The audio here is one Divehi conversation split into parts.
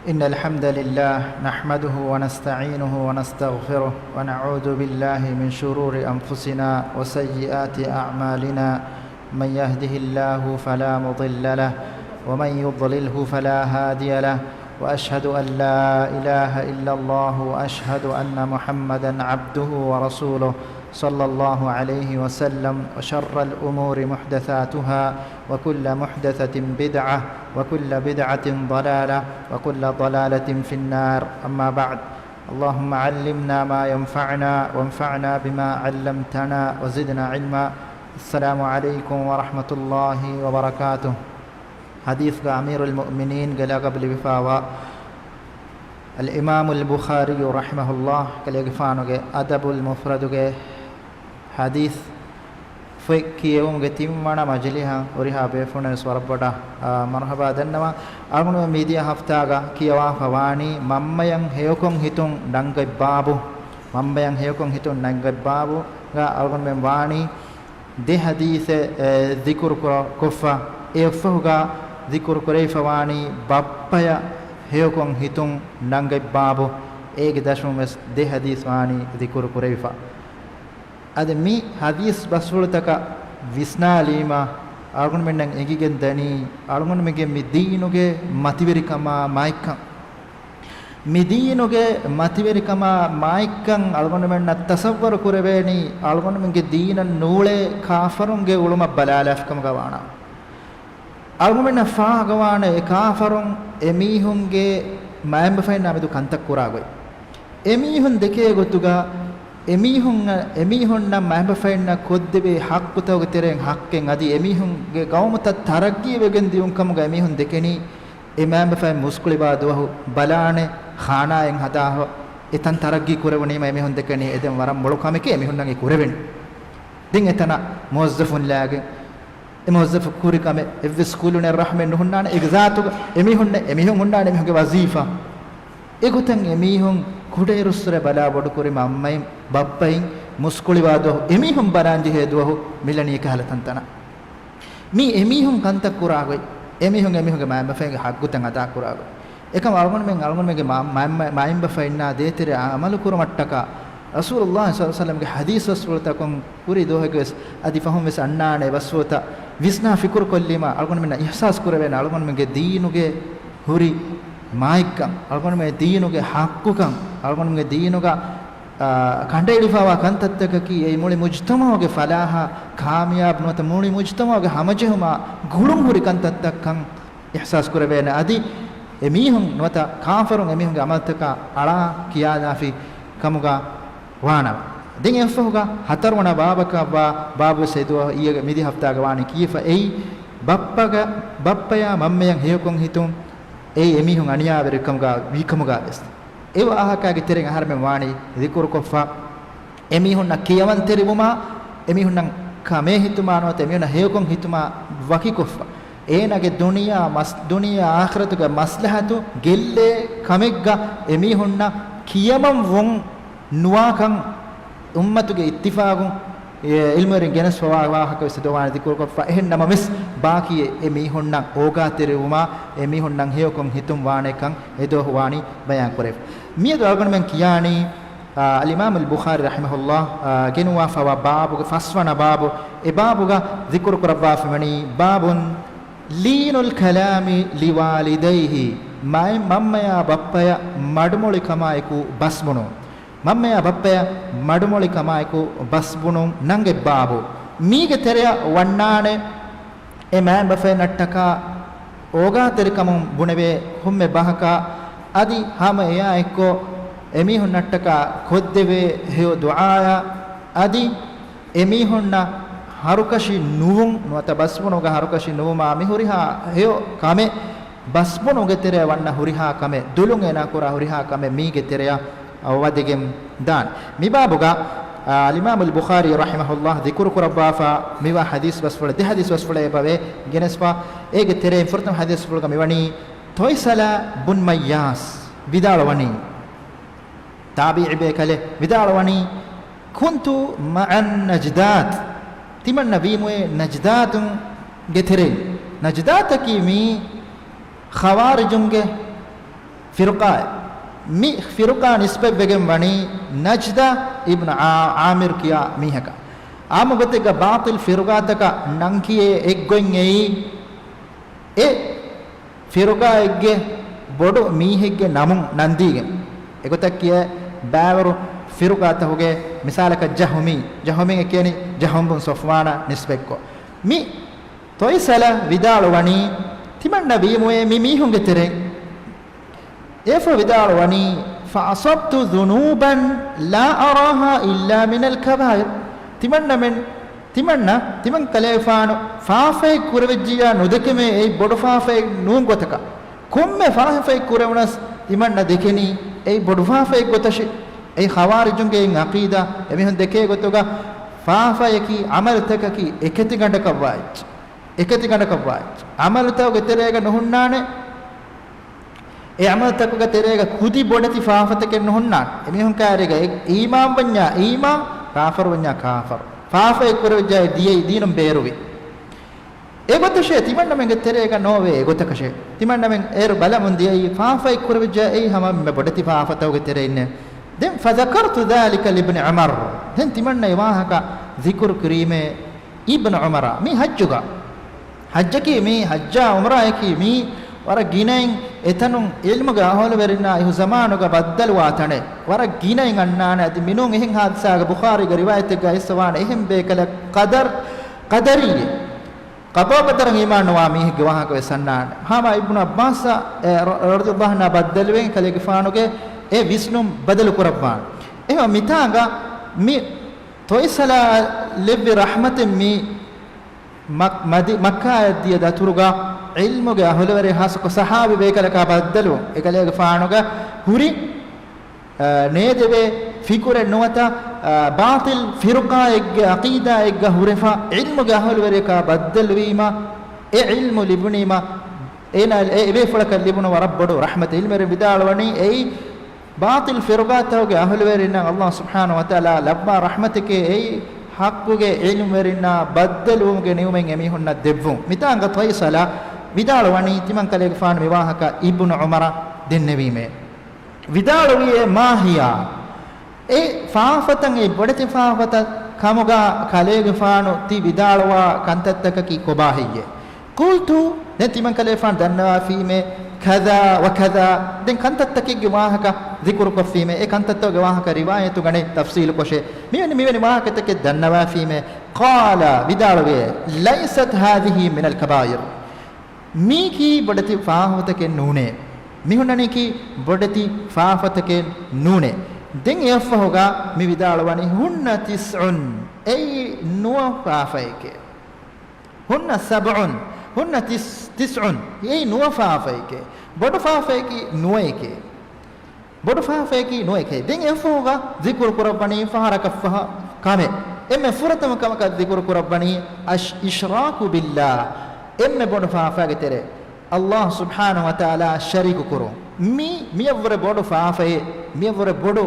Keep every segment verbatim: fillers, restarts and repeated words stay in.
إن الحمد لله نحمده ونستعينه ونستغفره ونعوذ بالله من شرور أنفسنا وسيئات أعمالنا. من يهده الله فلا مضل له ومن يضلله فلا هادي له. وأشهد أن لا إله إلا الله وأشهد أن محمدا عبده ورسوله صلى الله عليه وسلم. وشر الأمور محدثاتها وكل محدثة بدعة وكل بدعة ضلالة وكل ضلالة في النار. أما بعد، اللهم علمنا ما ينفعنا وانفعنا بما علمتنا وزدنا علما. السلام عليكم ورحمة الله وبركاته. ޙަދީޘްގެ އަމީރުލް މުއުމިނީންގެ ލަޤަބު ލިބިފައިވާ އަލްއިމާމުލް ބުޚާރީ ރަޙިމަހުﷲ ކަލޭގެފާނުގެ އަދަބުލް މުފްރަދުގެ ޙަދީޘް ފޮތް ކިޔެވުމުގެ ތިންވަނަ މަޖިލީހަށް ހުރިހާ ބޭފުޅުންނަށް ވެސް ވަރަށް ބޮޑަށް، އާ، މަރުޙަބާ ދަންނަވަން. އަޅުގަނޑު މިދިޔަ ހަފްތާގަ ކިޔަވާފަ ވާނީ މަންމަޔަށް ހެޔޮކޮށް ހިތުން ނަންގަތް ބާބު. މަންމަޔަށް ހެޔޮކޮށް ހިތުން ނަންގަތް ބާބުގަ އަޅުގަނޑުމެން ވާނީ ދެ ޙަދީޘެއް، އެ، ޛިކުރު ކުރ-، ކޮށްފަ. އެއަށްފަހުގަ ޛިކުރު ކުރެވިފަ ވާނީ ބައްޕަޔަށް ހެޔޮކޮށް ހިތުން ނަންގަތް ބާބު. އޭގެ ދަށުން ވެސް ދެ ޙަދީޘް ވާނީ ޛިކުރު ކުރެވިފަ. އަދި މި ޙަދީޘް ބަސްފުޅުތަކަށް ވިސްނާލީމަ، އަޅުގަނޑުމެންނަށް އެނގިގެން ދަނީ، އަޅުގަނޑުމެންގެ މި ދީނުގެ މަތިވެރިކަމާ މާތްކަން. މި ދީނުގެ މަތިވެރިކަމާ މާތްކަން އަޅުގަނޑުމެންނަށް ތަޞައްވަރު ކުރެވޭނީ، އަޅުގަނޑުމެންގެ ދީނަށް ނޫޅޭ ކާފަރުންގެ އުޅުމަށް ބަލާލާފި ކަމުގަ ވާނަމަ. އަޅުގަނޑުމެންނަށް ފާހަގަވާނެ އެ ކާފަރުން އެމީހުންގެ މައިންބަފައިންނާ މެދު ކަންތައް ކުރާ ގޮތް. އެމީހުން ދެކޭ ގޮތުގަ އެމީހުން، އެމީހުންނަށް މައިންބަފައިންނަށް ކޮށްދެވޭ ޙައްޤުތަކުގެ ތެރެއިން ޙައްޤެއް އަދި އެމީހުންގެ ގައުމުތައް ތަރައްގީވެގެން ދިޔުން ކަމުގަ އެމީހުން ދެކެނީ އެ މައިންބަފައިން މުސްކުޅިވާ ދުވަހު ބަލާނެ ޚާނާއެއް ހަދާފަ އެތަން ތަރައްގީ ކުރެވުނީމަ އެމީހުން ދެކެނީ އެދެން ވަރަށް މޮޅު ކަމެކޭ އެމީހުންނަށް އެ ކުރެވެނީ. ދެން އެތަނަށް މުވައްޒަފުން ލާގެން އެ މުވައްޒަފު ކުރި ކަމެއް އެއްވެސް ކުލުނެއް ރަޙްމެއް ނުހުންނާނެ. އޭގެ ޒާތުގަ އެމީހުންނެއް، އެމީހުން ހުންނާނެ އެމީހުންގެ ވަޒީފާ. އެގޮތަށް އެމީހުން ކުޑައިރުއްސުރެ ބަލާ ބޮޑުކުރި މަންމައިން ބައްޕައިން މުސްކުޅިވާ ދުވަހު، އެމީހުން ބަލާން ޖެހޭ ދުވަހު މިލަނީ ކަހަލަ ތަންތަނަށް. މީ އެމީހުން ކަންތައް ކުރާ ގޮތް، އެމީހުން އެމީހުންގެ މައިންބަފައިންގެ ޙައްޤުތައް އަދާ ކުރާ ގޮތް. އެކަމް އަޅުގަނޑުމެން، އަޅުގަނޑުމެންގެ މަ-، މަ-، މަ-، މައިންބަފައިންނާ ދޭތެރެ އަ-، އަމަލު ކުރުމަށްޓަކާ ރަސޫލުﷲ ޞައްލަﷲު ޢަލައިހި ވަސައްލަމްގެ ޙަދީޘް ބަސްފުޅުތަކުން ކުރި ދުވަހެއްގެ ވެސް އަދި ފަހުން ވެސް އަންނާނެ ބަސްފުޅުތައް ވިސްނާ ފިކުރު ކޮށްލީމަ، އަޅުގަނޑުމެންނަށް އިޙްސާސް ކުރެވޭނެ އަޅުގަނޑުމެންގެ ދީނުގެ ހުރި މާތްކަން، އަޅުގަނޑުމެންގެ ދީނުގެ ޙައްޤުކަން، އަޅުގަނޑުމެންގެ ދީނުގަ، އާ، ކަނޑައެޅިފައިވާ ކަންތައްތަކަކީ އެއީ މުޅި މުޖްތަމަޢުގެ ފަލާޙަށް ކާމިޔާބު ނުވަތަ މުޅި މުޖްތަމަޢުގެ ހަމަޖެހުމާ ގުޅުންހުރި ކަންތައްތައްކަން އިޙްސާސް ކުރެވޭނެ. އަދި އެމީހުން ނުވަތަ ކާފަރުން އެމީހުންގެ ޢަމަލުތަކާ އަޅާ ކިޔާލާފި ކަމުގަ ވާނަމަ. ދެން އެއަށްފަހުގަ ހަތަރުވަނަ ބާބަކަށްވާ ބާބުވެސް އެދުވަހު އިއްޔެގެ މިދި ހަފްތާގަ ވާނީ ކީފަ އެއީ ބައްޕަގަ، ބައްޕަޔާ މަންމަޔަށް ހެޔޮކޮށް ހިތުން އެއީ އެމީހުން އަނިޔާވެރިކަމުގަ ވީކަމުގަ ވެސް. އެ ވާހަކާގެ ތެރެއިން އަހަރެމެން ވާނީ ޛިކުރުކޮށްފަ. އެމީހުންނަށް ކިޔަވަންތެރިވުމާ، އެމީހުންނަށް ކަމޭ ހިތުމާ ނުވަތަ އެމީހުންނަށް ހެޔޮކޮށް ހިތުމާ ވަކިކޮށްފަ. އޭނާގެ ދުނިޔާ މަސް-، ދުނިޔާ އާޚިރަތުގެ މަސްލަހަތު ގެއްލޭ ކަމެއްގަ އެމީހުންނަށް ކިޔަމަން ވުން ނުވާކަން އުއްމަތުގެ އިއްތިފާގުން އެ ޢިލްމުވެރިން ގެނެސްފަވާ ވާހަކަ ވެސް ދޮވާނެ ޛިކުރުކޮށްފަ. އެހެން ނަމަވެސް ބާކީ އެ މީހުންނަށް އޯގާތެރިވުމާ، އެ މީހުންނަށް ހެޔޮކޮށް ހިތުން ވާނެކަން އެދުވަހު ވާނީ ބަޔާން ކުރެވި. މިއަދު އަޅުގަނޑުމެން ކިޔާނީ، އާ، އަލްއިމާމުލް ބުޚާރީ ރަޙިމަހުﷲ، އާ، ގެނުވާފަވާ ބާބުގެ ފަސްވަނަ ބާބު. އެ ބާބުގަ ޛިކުރު ކުރައްވާފަ ވަނީ، باب لين الكلام لوالديه، މާތް މަންމަޔާ ބައްޕަޔަށް މަޑުމޮޅިކަމާއެކު ބަސްބުނުން. މަންމަޔާ ބައްޕަޔަށް މަޑުމޮޅިކަމާއެކު ބަސްބުނުން ނަންގަތް ބާބު. މީގެ ތެރެއަށް ވަންނާނެ އެ މައިންބަފައިންނަށްޓަކާ އޯގާތެރިކަމުން ބުނެވޭ ކޮންމެ ބަހަކާ އަދި ހަމަ އެއާ އެއްކޮށް އެމީހުންނަށްޓަކާ ކޮށްދެވޭ ހެޔޮ ދުޢާއާ އަދި އެމީހުންނަށް ހަރުކަށި ނުވުން ނުވަތަ ބަސްބުނުގަ ހަރުކަށި ނުވުމާ މި ހުރިހާ ހެޔޮ ކަމެއް، ބަސްބުނުގެ ތެރެއަށް ވަންނަ ހުރިހާ ކަމެއް، ދުލުން އޭނާ ކުރާ ހުރިހާ ކަމެއް މީގެ ތެރެއަށް އަ، ވަދެގެން ދާން. މި ބާބުގަ، އަ، އަލްއިމާމުލް ބުޚާރީ ރަޙިމަހުﷲ ޛިކުރު ކުރައްވާފަ މިވާ ޙަދީޘް ބަސްފުޅެއް، ދެ ޙަދީޘް ބަސްފުޅެއް އެބަވޭ ގެނެސްފަ. އޭގެ ތެރެއިން ފުރަތަމަ ޙަދީޘްފުޅުގަ މިވަނީ ތުއިސަލާ ބުން މައްޔާސް ވިދާޅުވަނީ، ތާބިޢީ ބޭކަލެއް ވިދާޅުވަނީ، كنت مع النجدات، ތިމަންނަ ވީމުއޭ ނަޖްދާތުންގެ ތެރެއިން. ނަޖްދާތަކީ މީ ޚަވާރިޖުންގެ ފިރުޤާއެއް. މި ފިރުޤާ ނިސްބަތްވެގެން ވަނީ ނަޖްދަ އިބްނު ޢާ-، ޢާމިރު ކިޔާ މީހަކަށް. އާއްމު ގޮތެއްގަ ބާޠިލް ފިރުޤާތަކަށް ނަން ކިޔޭ އެއްގޮތް އެއީ، އެ ފިރުޤާއެއްގެ ބޮޑު މީހެއްގެ ނަމުން ނަންދީގެން. އެގޮތަށް ކިޔޭ ބައިވަރު ފިރުޤާތަކުގެ މިސާލަކަށް ޖަހުމީ، ޖަހުމީ އެ ކިޔަނީ ޖަހުމް ބުން ޞަފްވާނަށް ނިސްބަތްކޮށް. މި ޠުއިޞަލަ ވިދާޅުވަނީ، ތިމަންނަ ވީމުއޭ މި މީހުންގެ ތެރެއިން އެފަ ވިދާޅުވަނީ، فأصبت ذنوبا لا أراها إلا من الكبائر. ތިމަންނަމެން، ތިމަންނަ، ތިމަން ކަލޭފާނު ފާފައެއް ކުރެވިއްޖިއްޔާ ނުދެކެމޭ އެއީ ބޮޑު ފާފައެއް ނޫން ގޮތަކަށް. ކޮންމެ ފާފައެއް ކުރެވުނަސް ތިމަންނަ ދެކެނީ އެއީ ބޮޑު ފާފައެއް ގޮތަށި. އެއީ ޚަވާރިޖުންގެ އިން ޢަޤީދާ، އެމީހުން ދެކޭ ގޮތުގަ ފާފަޔަކީ ޢަމަލުތަކަކީ އެކެތިގަނޑަކަށްވާ އެއްޗެއް. އެކެތިގަނޑަކަށްވާ އެއްޗެއް. ޢަމަލުތަކުގެ ތެރޭގަ ނުހުންނާނެ. އެ ޢަމަލުތަކުގެ ތެރޭގަ ކުދި ބޮޑެތި ފާފަތަކެއް ނުހުންނާނެ. އެމީހުން ކާރިގަ އެ އީމާން ވަންޏާ އީމާން، ކާފަރު ވަންޏާ ކާފަރު. ފާފައެއް ކުރެވިއްޖާ އެ ދިޔައީ ދީނުން ބޭރުވި. އެގޮތަށޭ ތިމަންނަމެންގެ ތެރޭގަ ނޯވޭ އެގޮތަކަށޭ. ތިމަންނަމެން އޭރު ބަލަމުން ދިޔައީ ފާފައެއް ކުރެވިއްޖާ އެއީ ހަމަ މި ބޮޑެތި ފާފަތަކުގެ ތެރެއިންނޭ. ދެން فذكرت ذلك لابن عمر. ދެން ތިމަންނަ އެ ވާހަކަ ޒިކުރު ކުރީމޭ އިބްނު ޢުމަރަށް. މީ ޙައްޖުގަ. ޙައްޖަކީ މީ، ޙައްޖާ ޢުމްރާއަކީ މީ ވަރަށް ގިނައިން އެތަނުން ޢިލްމުގެ އަހުލުވެރިންނާ އިހު ޒަމާނުގަ ބައްދަލުވާ ތަނެއް. ވަރަށް ގިނައިން އަންނާނެ. އަދި މިނޫން އެހެން ޙާދިސާގަ ބުޚާރީގެ ރިވާޔަތެއްގަ އިސްވާނެ އެހެން ބޭކަލެއް ޤަދަރް، ޤަދަރިއްޔެއް. ޤަޟާ ޤަދަރަށް އީމާން ނުވާ މީހެއްގެ ވާހަކަ ވެސް އަންނާނެ. ހަމަ އިބްނު ޢައްބާސް، އެ، ރަ-، ރަޟިޔަﷲ ޢަންހާ ބައްދަލުވެގެން ކަލޭގެފާނުގެ އެ ވިސްނުން ބަދަލު ކުރައްވާނެ. އެހެން މިތާނގަ މި ޠުއިޞަލަ ލެއްވި ރަޙްމަތެއް މި މަ-، މަދި-، މައްކާއަށް ދިޔަ ދަތުރުގަ ޢިލްމުގެ އަހުލުވެރި ޚާއްޞަކޮށް ޞަޙާބީ ބޭކަލަކާ ބައްދަލު އެކަލޭގެފާނުގަ ހުރި، އަ، ނޭދެވޭ ފިކުރެއް ނުވަތަ، އަ، ބާޠިލް ފިރުޤާއެއްގެ ޢަޤީދާއެއްގަ ހުރެފަ ޢިލްމުގެ އަހުލުވެރިޔަކާ ބައްދަލުވީމަ، އެ ޢިލްމު ލިބުނީމަ، އޭނާ އެ އެބޭފުޅަކަށް ލިބުނު ވަރަށް ބޮޑު ރަޙްމަތެއް. ޢިލްމުވެރިން ވިދާޅުވަނީ އެއީ ބާޠިލް ފިރުޤާތަކުގެ އަހުލުވެރިންނަށް ﷲ ސުބްޙާނަހޫ ވަތަޢާލާ ލައްވާ ރަޙްމަތެކޭ އެއީ ޙައްޤުގެ ޢިލްމުވެރިންނާ ބައްދަލުވުމުގެ ނިޢުމަތް އެމީހުންނަށް ދެއްވުން. މިތާނގަ ޠުއިޞަލަ ވިދާޅުވަނީ ތިމަން ކަލޭގެފާނު މި ވާހަކަ އިބްނު ޢުމަރަށް ދެންނެވީމޭ. ވިދާޅުވިއޭ މާ ހިޔާ. އެ ފާފަތައް އެ ބޮޑެތި ފާފަތައް ކަމުގަ ކަލޭގެފާނު ތި ވިދާޅުވާ ކަންތައްތަކަކީ ކޮބާ ހެއްޔޭ؟ ޤުލްތު، ދެން ތިމަން ކަލޭފާނު ދަންނަވާފީމޭ، ކަޛާ ވަ ކަޛާ. ދެން ކަންތައްތަކެއްގެ ވާހަކަ ޒިކުރުކޮށްފީމޭ، އެ ކަންތައްތަކުގެ ވާހަކަ ރިވާޔަތުގަނެ ތަފްޞީލުކޮށޭ. މިވެނި، މިވެނި ވާހަކަތަކެއް ދަންނަވާފީމޭ. ޤާލަ، ވިދާޅުވޭ، ލައިސަތް ހާޛިހީ މިނަލް ކަބާއިރު. މީކީ ބޮޑެތި ފާފަތަކެއް ނޫނޭ. މިހުންނަނީކީ ބޮޑެތި ފާފަތަކެއް ނޫނޭ. ދެން އެއަށްފަހުގަ މި ވިދާޅުވަނީ، ހުންނަ ތިސްޢުން، އެއީ ނުވަ ފާފައެކޭ. ހުންނަ ސަބްޢުން، ހުންނަ ތިސް-، ތިސްޢުން، އެއީ ނުވަ ފާފައެކޭ. ބޮޑު ފާފައަކީ ނުވައެކޭ. ބޮޑު ފާފައަކީ ނުވައެކޭ. ދެން އެއަށްފަހުގަ ޒިކުރު ކުރައްވަނީ ފަހަރަކަށްފަހަ ކަމެއް. އެންމެ ފުރަތަމަ ކަމަކަށް ޒިކުރު ކުރައްވަނީ އަޝް-، އިޝްރާކު ބިﷲ. އެންމެ ބޮޑު ފާފައިގެ ތެރޭ ﷲ ސުބްޙާނަހޫ ވަތަޢާލާ ޝަރީކު ކުރުން. މީ، މިއަށްވުރެ ބޮޑު ފާފައެއް، މިއަށްވުރެ ބޮޑު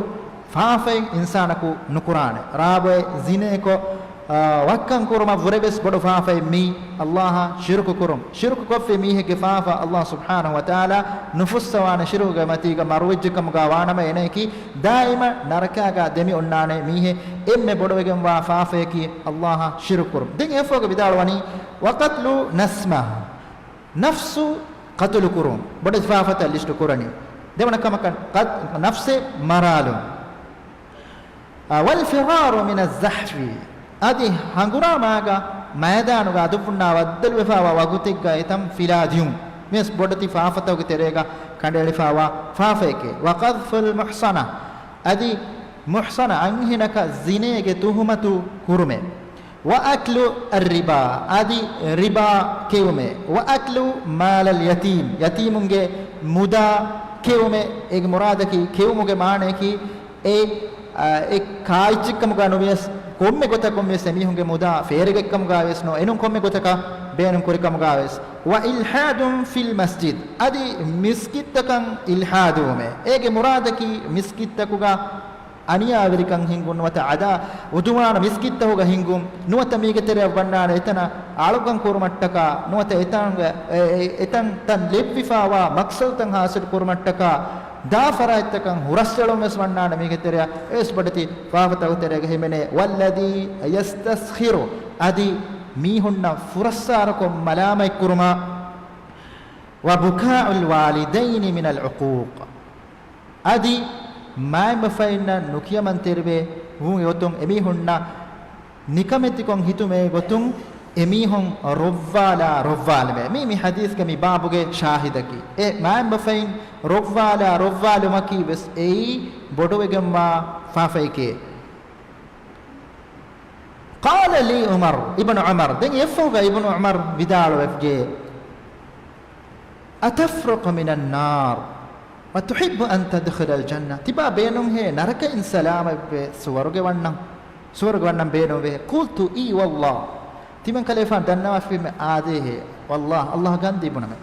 ފާފައެއް އިންސާނަކު ނުކުރާނެ. ރާބޮއެ ޒިނޭކޮށް، އާ، ވައްކަން ކުރުމަށްވުރެވެސް ބޮޑު ފާފައެއް މީ ﷲ އަށް ޝިރުކު ކުރުން. ޝިރުކު ކޮށްފި މީހެއްގެ ފާފަ ﷲ ސުބްޙާނަހޫ ވަތަޢާލާ ނުފުއްސަވާނެ. ޝިރުކުގެ މަތީގަ މަރުވެއްޖެ ކަމުގަ ވާނަމަ އޭނައަކީ ދާއިމަށް ނަރަކާގަ ދެމި އޮންނާނެ މީހެއް. އެންމެ ބޮޑުވެގެންވާ ފާފައަކީ ﷲ އަށް ޝިރުކު ކުރުން. ދެން އެއަށްފަހުގަ ވިދާޅުވަނީ، ވަޤަތްލު ނަފްސި، ނަފްސު ޤަތުލު ކުރުން. ބޮޑެތި ފާފަތައް ލިސްޓު ކުރަނީ. ދެވަނަ ކަމަކަށް ނަފްސެއް މަރާލުން. އަ، ވަލް ފިރާރު މިނަ ޒަޙްފި. އަދި ހަނގުރާމާގަ މައިދާނުގަ އަދުއްވުންނާ ބައްދަލުވެފައިވާ ވަގުތެއްގަ އެތަން ފިލާ ދިޔުން. މިވެސް ބޮޑެތި ފާފަތަކުގެ ތެރޭގަ ކަނޑައެޅިފައިވާ ފާފައެކޭ. ވަޤަޛްފުލް މުޙްޞަނާ. އަދި މުޙްޞަނާ އަންހެނަކަށް ޒިނޭގެ ތުހުމަތު ކުރުމޭ. ވައަކްލު އައްރިބާ، އަދި ރިބާ ކެއުމޭ. ވައަކްލު މާލަލް ޔަތީމް، ޔަތީމުންގެ މުދާ ކެއުމޭ. އޭގެ މުރާދަކީ، ކެއުމުގެ މާނަޔަކީ، އެ، އާ، އެ ކާއެއްޗެއްކަމުގަ ނުވިޔަސް، ކޮންމެ ގޮތަކުން ވިޔަސް އެމީހުންގެ މުދާ ފޭރިގެއްކަމުގަ ވެސް ނޫން، އެނޫން ކޮންމެ ގޮތަކަށް ބޭނުން ކުރިކަމުގަ ވެސް. ވައިލްޙާދުން ފިލް މަސްޖިދް، އަދި މިސްކިތްތަކަށް އިލްޙާދުވުމޭ. އޭގެ މުރާދަކީ މިސްކިތްތަކުގަ އަނިޔާވެރިކަން ހިންގުން، ނުވަތަ އަދާ އުދުވާނަ މިސްކިތްތަކުގަ ހިންގުން، ނުވަތަ މީގެ ތެރެއަށް ވަންނާނެ އެތަނަށް އަޅުކަން ކުރުމަށްޓަކާ، ނުވަތަ އެތަން، އެ، އެ، އެތަން ތަން ލެއްވިފާވާ މަޤްޞަދުތައް ޙާޞިލު ކުރުމަށްޓަކާ ދާ ފަރާތްތަކަށް ހުރަސްއެޅުން ވެސް ވަންނާނެ މީގެ ތެރެއަށް. އެވެސް ބޮޑެތި ފާފަތަކުގެ ތެރޭގަ ހިމެނޭ. والذي يستصغر، އަދި މީހުންނަށް ފުރައްސާރަކޮށް މަލާމަތްކުރުމާ، وبكاء الوالدين من العقوق، އަދި މާތްބަފައިންނަށް ނުކިޔަމަންތެރިވޭ ވުމުގެ ގޮތުން އެމީހުންނަށް ނިކަމެތިކޮށް ހިތުމޭ ގޮތުން އެމީހުން ރޮއްވާލާ ރޮއްވާލުމޭ. މީ، މި ޙަދީޘްގެ މި ބާބުގެ ޝާހިދަކީ. އެ މާތްބަފައިން ރޮއްވާލާ ރޮއްވާލުމަކީ ވެސް އެއީ ބޮޑުވެގެންވާ ފާފައެކޭ. قال لي عمر، އިބްނު ޢުމަރު، ދެން އެއަށްފަހުގަ އިބްނު ޢުމަރު ވިދާޅުވެފަ، أتفرق من النار وتحب أن تدخل الجنة؟ ތިބާ ބޭނުންހޭ ނަރަކައިން ސަލާމަތްވެ ސުވަރުގެ ވަންނަން، ސުވަރުގެ ވަންނަން ބޭނުންވޭ؟ قلت إي والله، ތިމަން ކަލޭގެފާނު ދަންނަވާފީމެ، އާދޭހޭ، والله، ﷲ ގަންދީ ބުނަމޭ.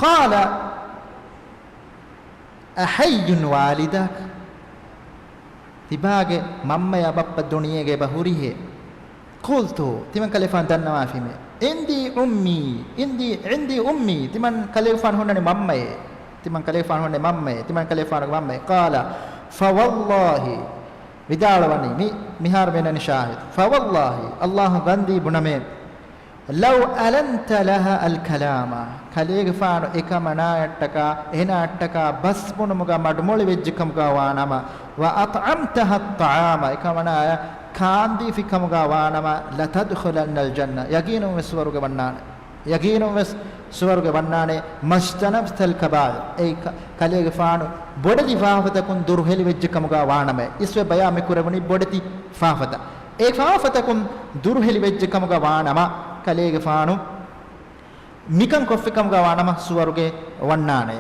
قال أحي والداك؟ ތިބާގެ މަންމަޔާ ބައްޕަ ދުނިޔޭގަ އެބަ ހުރިހޭ؟ قلت، ތިމަން ކަލޭގެފާނު ދަންނަވާފީމެ، عندي أمي، عندي، عندي أمي، ތިމަން ކަލޭގެފާނު ހުންނަނީ މަންމައޭ، ތިމަން ކަލޭގެފާނު ހުންނަނީ މަންމައޭ، ތިމަން ކަލޭގެފާނުގެ މަންމައޭ. قال فوالله، ވިދާޅުވަނީ، މި، މިހާރު މިއަންނަނީ ޝާހިދު. فوالله، ﷲ ގަންދީ ބުނަމޭ، لو ألنت لها الكلام، ކަލޭގެފާނު އެކަމަނާއަށްޓަކާ، އޭނާއަށްޓަކާ ބަސް ބުނުމުގަ މަޑުމޮޅިވެއްޖެ ކަމުގަ ވާނަމަ، وأطعمتها الطعام، އެކަމަނާއަށް ކާންދީފި ކަމުގަ ވާނަމަ، لتدخلن الجنة، ޔަގީނުންވެސް ސުވަރުގެ ވަންނާނެ. ޔަގީނުންވެސް ސުވަރުގެ ވަންނާނެ، ما اجتنبت الكبائر، އެއީ ކަ-، ކަލޭގެފާނު ބޮޑެތި ފާފަތަކުން ދުރުހެލިވެއްޖެ ކަމުގަ ވާނަމަ. އިސްވެ ބަޔާން މި ކުރެވުނީ ބޮޑެތި ފާފަތައް. އެ ފާފަތަކުން ދުރުހެލިވެއްޖެ ކަމުގަ ވާނަމަ، ކަލޭގެފާނު މިކަން ކޮށްފި ކަމުގަ ވާނަމަ ސުވަރުގެ ވަންނާނެ.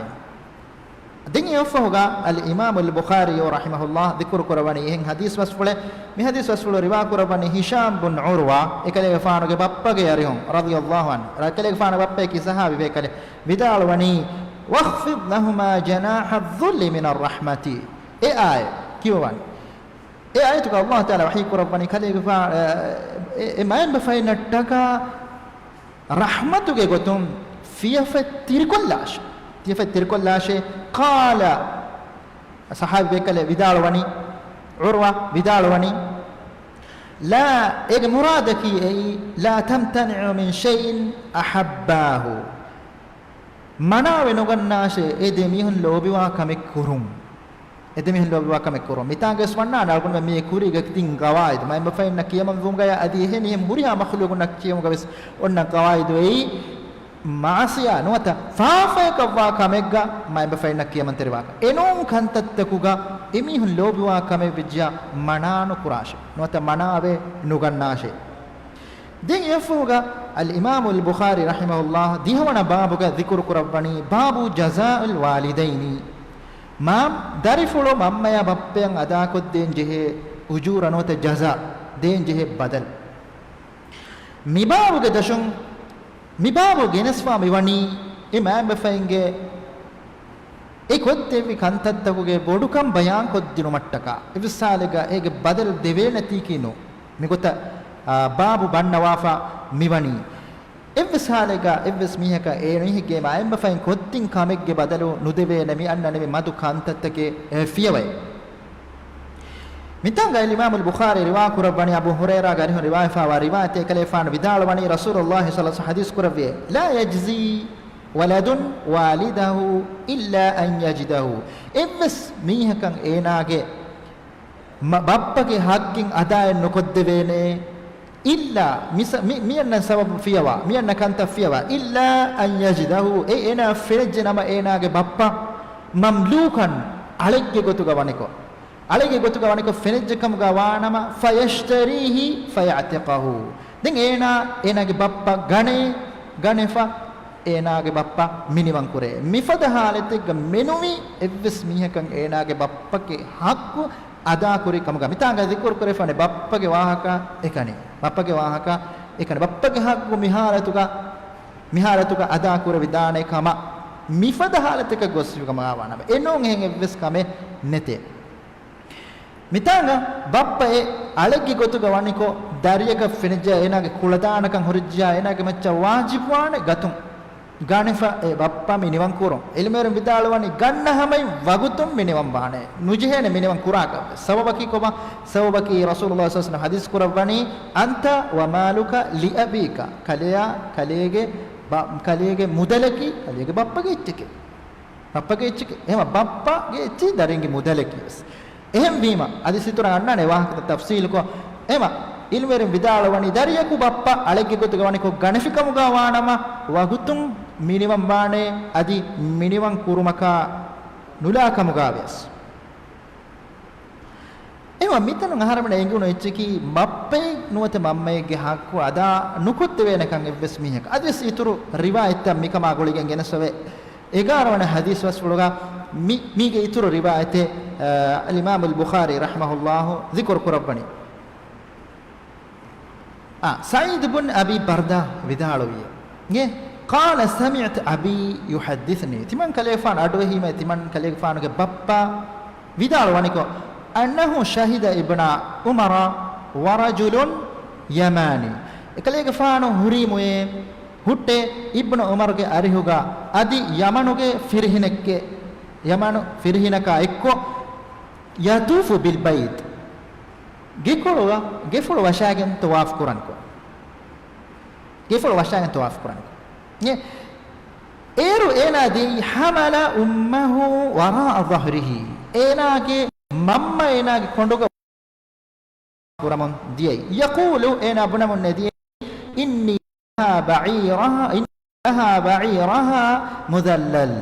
ދެން އެއަށްފަހުގަ އަލް އިމާމު އަލް ބުޚާރީ ރަޙިމަހުﷲ ޛިކުރު ކުރައްވަނީ އެހެން ޙަދީޘް ބަސްފުޅެއް. މި ޙަދީޘް ބަސްފުޅު ރިވާ ކުރައްވަނީ ހިޝާމް ބުން ޢުރްވާ، އެކަލޭގެފާނުގެ ބައްޕަގެ އަރިހުން، رضي الله عنه. އެކަލޭގެފާނުގެ ބައްޕަޔަކީ ޞަޙާބީ ބޭކަލެއް. ވިދާޅުވަނީ، واخفض لهما جناح الذل من الرحمة. އެ އާޔަތް ކިޔަވަން. އެ އާޔަތުގަ ﷲ ތަޢާލާ ވަޙީ ކުރައްވަނީ ކަލޭގެފާ-، އެ، އެ މައިންބަފައިންނަށްޓަކާ ރަޙްމަތުގެ ގޮތުން ފިޔަފަތް ތިރިކޮށްލާށޭ. ފިޔަފަތް ތިރިކޮށްލާށޭ. قال، ޞަޙާބީ ބޭކަލެއް ވިދާޅުވަނީ، ޢުރްވާ ވިދާޅުވަނީ، لا، އޭގެ މުރާދަކީ އެއީ، لا تمتنع من شيء أحباه. މަނާވެ ނުގަންނާށޭ، އެ ދެ މީހުން ލޯބިވާ ކަމެއް ކުރުން. އެ ދެ މީހުން ލޯބިވާ ކަމެއް ކުރުން. މިތާނގަވެސް ވަންނާނެ އަޅުގަނޑުމެން މިއީ ކުރީގަ ތިން ގަވާއިދު. މައިންބަފައިންނަށް ކިޔަމަންވުމުގަޔާ އަދި އެހެނިހެން ހުރިހާ މަޚްލޫގުންނަށް ކިޔަމުގަވެސް އޮންނަ ގަވާއިދު އެއީ، މަޢާޞިޔާ ނުވަތަ ފާފަޔަކަށްވާ ކަމެއްގަ މައިންބަފައިންނަށް ކިޔަމަންތެރިވާކަން. އެނޫން ކަންތައްތަކުގަ އެމީހުން ލޯބިވާ ކަމެއް ވެއްޖިޔާ މަނާ ނުކުރާށޭ. ނުވަތަ މަނާވެ ނުގަންނާށޭ. ދެން އެއަށްފަހުގަ އަލް އިމާމު އަލް ބުޚާރީ ރަޙިމަހުﷲ ދިހަވަނަ ބާބުގަ ޛިކުރު ކުރައްވަނީ، باب جزاء الوالدين. މާ، ދަރިފުޅު މަންމަޔާ ބައްޕަޔަށް އަދާކޮށްދޭން ޖެހޭ އުޖޫރަ ނުވަތަ ޖަޒާ، ދޭން ޖެހޭ ބަދަލު. މިބާބުގެ ދަށުން، މިބާބު ގެނެސްފާ މިވަނީ، އެ މައިންބަފައިންގެ އެ ކޮށްދެއްވި ކަންތައްތަކުގެ ބޮޑުކަން ބަޔާންކޮށްދިނުމަށްޓަކާ، އެއްވެސް ހާލެއްގަ އޭގެ ބަދަލު ދެވޭނެތީކީ ނޫން. މިގޮތަށް، އާ، ބާބު ބަންނަވާފަ މިވަނީ. އެއްވެސް ހާލެއްގަ އެއްވެސް މީހަކަށް އެ މީހެއްގެ މައިންބަފައިން ކޮށްދިން ކަމެއްގެ ބަދަލު ނުދެވޭނެ މި އަންނަނިވި މަދު ކަންތައްތަކެއް، އެ، ފިޔަވައި. މިތާނގައި އިމާމުލް ބުޚާރީ ރިވާ ކުރައްވަނީ އަބޫ ހުރައިރާގެ އަރިހުން ރިވާވެފާވާ ރިވާޔަތެއް. އެކަލޭގެފާނު ވިދާޅުވަނީ ރަސޫލުﷲ ޞައްލަﷲ ޢަލައިހި ވަސައްލަމަ ޙަދީޘް ކުރެއްވިއޭ، لا يجزي ولد والده إلا أن يجده. އެއްވެސް މީހަކަށް އޭނާގެ މަ-، ބައްޕަގެ ޙައްޤިން އަދާއެއް ނުކޮށްދެވޭނެ. އިއްލާ، މިސަ-، މި-، މިއަންނަ ސަބަބު ފިޔަވާ، މިއަންނަ ކަންތައް ފިޔަވާ، إلا أن يجده، އެ އޭނާ ފެނިއްޖެ ނަމަ އޭނާގެ ބައްޕަ، مملوكا، އަޅެއްގެ ގޮތުގަ ވަނިކޮށް، އަޅެއްގެ ގޮތުގަ ވަނިކޮށް ފެނިއްޖެ ކަމުގަ ވާނަމަ، فيشتريه فيعتقه، ދެން އޭނާ އޭނާގެ ބައްޕަ ގަނޭ، ގަނެފަ، އޭނާގެ ބައްޕަ މިނިވަންކުރޭ. މިފަދަ ޙާލަތެއްގަ މެނުވީ އެއްވެސް މީހަކަށް އޭނާގެ ބައްޕަގެ ޙައްޤު އަދާކުރި ކަމުގަ. މިތާނގަ ޛިކުރު ކުރެވިފާނެ ބައްޕަގެ ވާހަކަ އެކަނި. ބައްޕަގެ ވާހަކަ އެކަނި. ބައްޕަގެ ޙައްޤު މި ޙާލަތުގަ، މި ޙާލަތުގަ އަދާކުރެވިދާނެ ކަމަށް މިފަދަ ޙާލަތަކަށް ގޮސްފި ކަމަށް ވާނަމަ، އެނޫން އެހެން އެއްވެސް ކަމެއް ނެތޭ. މިތާނގަ ބައްޕަ އެ އަޅެއްގެ ގޮތުގަ ވަނިކޮށް، ދަރިއަކަށް ފެނިއްޖެ އޭނާގެ ކުޅަދާނަކަން ހުރިއްޖެޔާ އޭނާގެ މައްޗަށް ވާޖިބުވާނެ ގަތުން ގަނެފަ އެ ބައްޕަ މިނިވަން ކުރުން. އިލްމުވެރިން ވިދާޅުވަނީ ގަންނަ ހަމައިން ވަގުތުން މިނިވަން ވާނެ. ނުޖެހޭނެ މިނިވަން ކުރާކަށްވެސް. ސަބަބަކީ ކޮބާ؟ ސަބަބަކީ ރަސޫލުﷲ ޞައްލަﷲ ޢަލައިހި ވަސައްލަމަ ޙަދީޘް ކުރައްވަނީ، أنت ومالك لأبيك. ކަލެޔާ، ކަލޭގެ ބަ-، ކަލޭގެ މުދަލަކީ ކަލޭގެ ބައްޕަގެ އެއްޗެކޭ. ބައްޕަގެ އެއްޗެކޭ. އެހެމަ ބައްޕަގެ އެއްޗެއް ދަރިންގެ މުދަލަކީ ވެސް. އެހެންވީމަ، އަދި ސިތުރަށް އަންނާނެ ވާހަކަތައް ތަފްސީލުކޮށް. އެހެމަ، އިލްމުވެރިން ވިދާޅުވަނީ، ދަރިޔަކު ބައްޕަ އަޅެއްގެ ގޮތުގަ ވަނިކޮށް ގަނެފިކަމުގަ ވާނަމަ، ވަގުތުން މިނިވަން ވާނެ، އަދި މިނިވަން ކުރުމަކާ ނުލާ ކަމުގަ ވެސް. އެހެމަ މިތަނުން އަހަރެމެން އެނގުނު އެއްޗަކީ، ބައްޕައެއް ނުވަތަ މަންމައެއްގެ ޙައްޤު އަދާ ނުކޮށްދެވޭނެކަން އެއްވެސް މީހަކަށް. އަދިވެސް އިތުރު ރިވާޔަތްތައް މިކަމާ ގުޅިގެން ގެނެސްފަވޭ. އެގާރަ ވަނަ ޙަދީޘް ބަސްފުޅުގަ މި-، މީގެ އިތުރު ރިވާޔަތެއް، އަލްއިމާމު އަލްބުޚާރީ ރަޙިމަހުﷲ ޛިކުރު ކުރައްވަނީ. އާ، ސަޢީދު ބުން އަބީ ބަރްދާ ވިދާޅުވިއޭ، ގެ، قال سمعت أبي يحدثني، ތިމަން ކަލޭގެފާނު އަޑުއެހީމޭ، ތިމަން ކަލޭގެފާނުގެ ބައްޕަ ވިދާޅުވަނިކޮށް، أنه شهد ابن عمر ورجل يماني، އެކަލޭގެފާނު ހުރީމުއޭ ހުއްޓޭ އިބްނު ޢުމަރުގެ އަރިހުގަ އަދި ޔަމަނުގެ ފިރިހެނެއްގެ، ޔަމަނު ފިރިހެނަކާ އެއްކޮށް، يطوف بالبيت، ގެކޮޅުގަ، ގެފުޅު ވަށާގެން ޠަވާފު ކުރަންކޮށް. ގެފުޅު ވަށާގެން ޠަވާފު ކުރަންކޮށް. އެ-، އޭރު އޭނާ ދިޔައީ حمل أمه وراء ظهره. އޭނާގެ މަންމަ އޭނާގެ ކޮނޑުގަ ކުރަމުން ދިޔައީ. يقول، އޭނާ ބުނަމުންނޭ ދިޔައީ، إني لها بعيرها، إني لها بعيرها مذلل.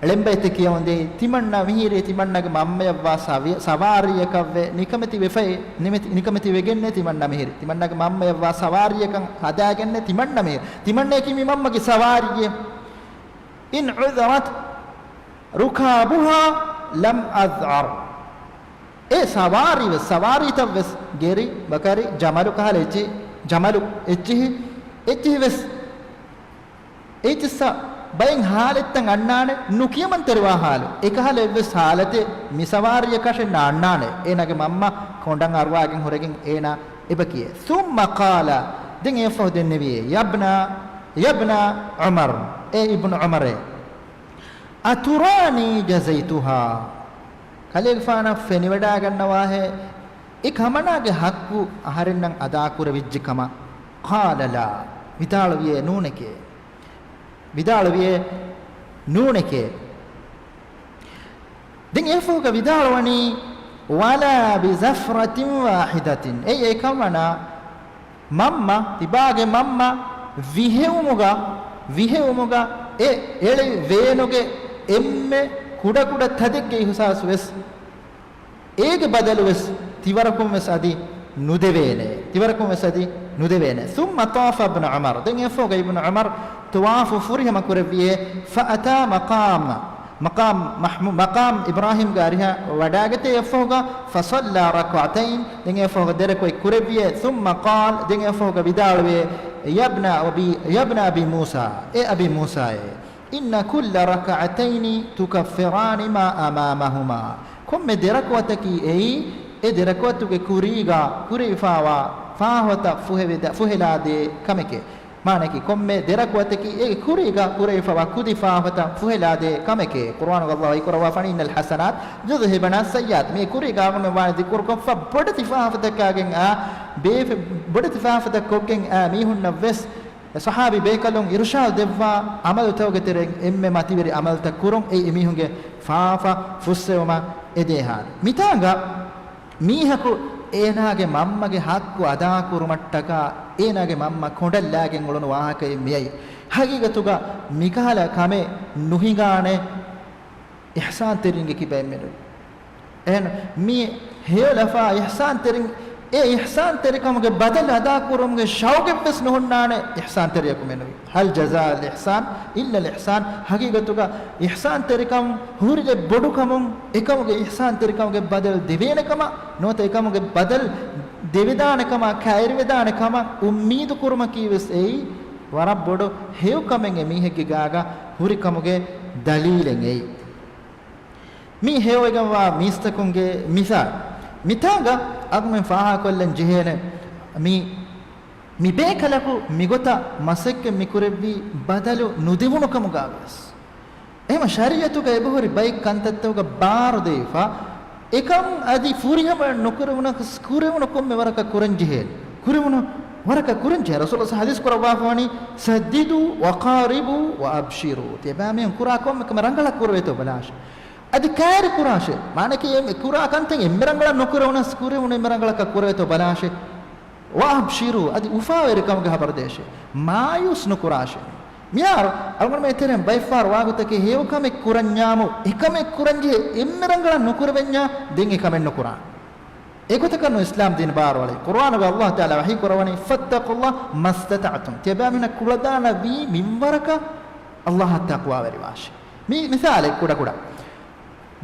ޅެންބައިތެ ކިޔަމުންދިޔައީ، ތިމަންނަ މިހިރީ ތިމަންނަގެ މަންމަޔަށްވާ ސަވި-، ސަވާރީއަކަށްވެ ނިކަމެތި ވެފައި، ނިމެތި-، ނިކަމެތި ވެގެންނޭ ތިމަންނަ މިހިރީ. ތިމަންނަގެ މަންމަޔަށްވާ ސަވާރީއަކަށް ހަދާގެންނޭ ތިމަންނަ މިހިރީ. ތިމަންނަޔަކީ މި މަންމަގެ ސަވާރީއެއް. إن عذرت ركابها لم أذعر. އެ ސަވާރީ ވެސް، ސަވާރީތައް ވެސް، ގެރި، ބަކަރި، ޖަމަލު ކަހަލަ އެއްޗި-، ޖަމަލު އެއްޗިހި، އެއްޗިހި ވެސް. އެއްޗިއްސަ ބައެއް ހާލަތްތައް އަންނާނެ، ނުކިޔަމަންތެރިވާ ހާލު. އެކަހަލަ އެއްވެސް ހާލަތެއް މި ސަވާރީއަކަށެއް ނާންނާނެ. އޭނާގެ މަންމަ ކޮނޑަށް އަރުވާގެން ހުރެގެން އޭނާ އެބަ ކިޔޭ. ثم قال، ދެން އެއަށްފަހު ދެންނެވިއޭ، يا ابن، يا ابن عمر، އޭ އިބްނު ޢުމަރޭ، أتراني جزيتها؟ ކަލޭގެފާނަށް ފެނިވަޑައިގަންނަވާހޭ، އެ ކަމަނާގެ ޙައްޤު އަހަރެންނަށް އަދާކުރެވިއްޖެ ކަމަށް. قال لا، ވިދާޅުވިއޭ ނޫނެކޭ. ވިދާޅުވިއޭ ނޫނެކޭ. ދެން އެއަށްފަހުގަ ވިދާޅުވަނީ، ولا بزفرة واحدة. އެއީ އެކަމަނާ މަންމަ، ތިބާގެ މަންމަ ވިހެއުމުގަ، ވިހެއުމުގަ އެ އެޅި ވޭނުގެ އެންމެ ކުޑަކުޑަ ތަދެއްގެ އިހުސާސް ވެސް، އޭގެ ބަދަލު ވެސް ތިވަރަކުން ވެސް އަދި ނުދެވޭނެ. ތިވަރަކުން ވެސް އަދި ނުދެވޭނެ. ثم طاف ابن عمر. ދެން އެއަށްފަހުގަ އިބްނު ޢުމަރު ޠަވާފު ފުރިހަމަ ކުރެއްވިއޭ، فأتى مقام، މަޤާމް މަޙްމޫ-، މަޤާމް އިބްރާހީމްގެ އަރިހަށް ވަޑާގަތޭ އެއަށްފަހުގަ، فصلى ركعتين، ދެން އެއަށްފަހުގަ ދެރަކުޢަތް ކުރެއްވިއޭ، ثم قال، ދެން އެއަށްފަހުގަ ވިދާޅުވިއޭ، يا ابن أبي، يا ابن أبي موسى، އޭ އަބީ މޫސާއޭ، إن كل ركعتين تكفران ما أمامهما. ކޮންމެ ދެރަކުޢަތަކީ އެއީ، އެ ދެރަކުޢަތުގެ ކުރީގަ ކުރެވިފާވާ ފާފަތައް ފުހެވެދ-، ފުހެލާދޭ ކަމެކޭ. މާނައަކީ، ކޮންމެ ދެރަކުޢަތަކީ އެ ކުރީގަ ކުރެވިފަވާ ކުދި ފާފަތައް ފުހެލާދޭ ކަމެކޭ. ޤުރުއާނުގަ ﷲ ވަޙީކުރައްވާފަނީ، إن الحسنات يذهبن السيئات. މި ކުރީގަ އަޅުގަނޑުމެން ވާނެ ޒިކުރުކޮށްފަ ބޮޑެތި ފާފަތަކާގެން އާ، ބޭފެ-، ބޮޑެތި ފާފަތައް ކޮށްގެން އާ މީހުންނަށް ވެސް އެ ޞަޙާބީ ބޭކަލުން އިރުޝާދު ދެއްވާ ޢަމަލުތަކުގެ ތެރެއިން އެންމެ މަތިވެރި ޢަމަލުތައް ކުރުން، އެއީ އެމީހުންގެ ފާފަ ފުއްސެވުމަށް އެދޭ ޙާލު. މިތާނގަ މީހަކު އޭނާގެ މަންމަގެ ޙައްޤު އަދާކުރުމަށްޓަކާ އޭނާގެ މަންމަ ކޮނޑަށް ލާގެން އުޅުނު ވާހަކައެއް މިއައީ. ޙަޤީޤަތުގަ މިކަހަލަ ކަމެއް ނުހިނގާނެ. އިޙްސާންތެރިންގެ ކިބައިން މެނުވީ. އެހެން މި ހެޔޮލަފާ އިޙްސާންތެރިން، އެ އިޙްސާންތެރިކަމުގެ ބަދަލު އަދާކުރުމުގެ ޝައުގެއްވެސް ނުހުންނާނެ އިޙްސާންތެރިޔަކު މެނުވީ. هل جزاء الإحسان إلا الإحسان. ޙަޤީޤަތުގަ އިޙްސާންތެރިކަން ހުރިލެއް ބޮޑުކަމުން، އެކަމުގެ އިޙްސާންތެރިކަމުގެ ބަދަލު ދެވޭނެ ކަމަށް ނުވަތަ އެކަމުގެ ބަދަލު ދެވެދާނެ ކަމަށް، ކައިރިވެދާނެ ކަމަށް އުއްމީދު ކުރުމަކީވެސް އެއީ ވަރަށް ބޮޑު ހެޔޮ ކަމެއް އެ މީހެއްގެ ގާގަ ހުރި ކަމުގެ ދަލީލެއް އެއީ. މި ހެޔޮވެގެންވާ މީސްތަކުންގެ މިސާލު. މިތާގަ އަޅުގަނޑުމެން ފާހަގަކޮށްލަން ޖެހޭނެ، މި، މި ބޭކަލަކު މިގޮތަށް މަސައްކަތް މިކުރެއްވީ ބަދަލު ނުދެވުނު ކަމުގަވެސް. އެހެން ޝަރީޢަތުގަ އެބަހުރި ބައެއް ކަންތައްތަކުގަ ބާރު ދެވިފަ، އެކަން އަދި ފުރިހަމަ ނުކުރެވުނަސް ކުރެވުނު ކޮންމެ ވަރަކަށް ކުރަން ޖެހޭ. ކުރެވުނު ވަރަކަށް ކުރަން ޖެހޭ. ރަސޫލު ޙަދީޘް ކުރައްވާފަވަނީ، "سددوا وقاربوا وأبشروا." ތިޔަބައިމީހުން ކުރާ ކޮންމެ ކަމެއް ރަނގަޅަށް ކުރެވޭތޯ ބަލާށޭ. އަދި ކައިރި ކުރާށޭ. މާނައަކީ އެ ކުރާ ކަންތައް އެންމެ ރަނގަޅަށް ނުކުރެވުނަސް ކުރެވުނު އެންމެ ރަނގަޅަކަށް ކުރެވޭތޯ ބަލާށޭ. "وأبشروا." އަދި އުފާވެރިކަމުގެ ހަބަރު ދޭށޭ. މާޔޫސް ނުކުރާށޭ. މިހާރު އަޅުގަނޑުމެން އެތެރެން ބައެއްފަހަރު ވާގޮތަކީ ހެޔޮ ކަމެއް ކުރަންޏާމު، އެކަމެއް ކުރަންޖެހޭ އެންމެ ރަނގަޅަށް ނުކުރެވެންޏާ، ދެން އެކަމެއް ނުކުރާނެ. އެގޮތަކަށް ނޫން އިސްލާމް ދީން ބާރުއަޅައި. ޤުރުއާނުގަ ﷲ ތަޢާލާ ވަޙީ ކުރައްވަނީ، "فاتقوا الله ما استطعتم." ތިޔަބައިމީހުންނަށް ކުޅަދާނަވީ މިންވަރަކަށް ﷲ އަށް ތަޤްވާވެރިވާށޭ. މި މިސާލެއް ކުޑަކުޑަ.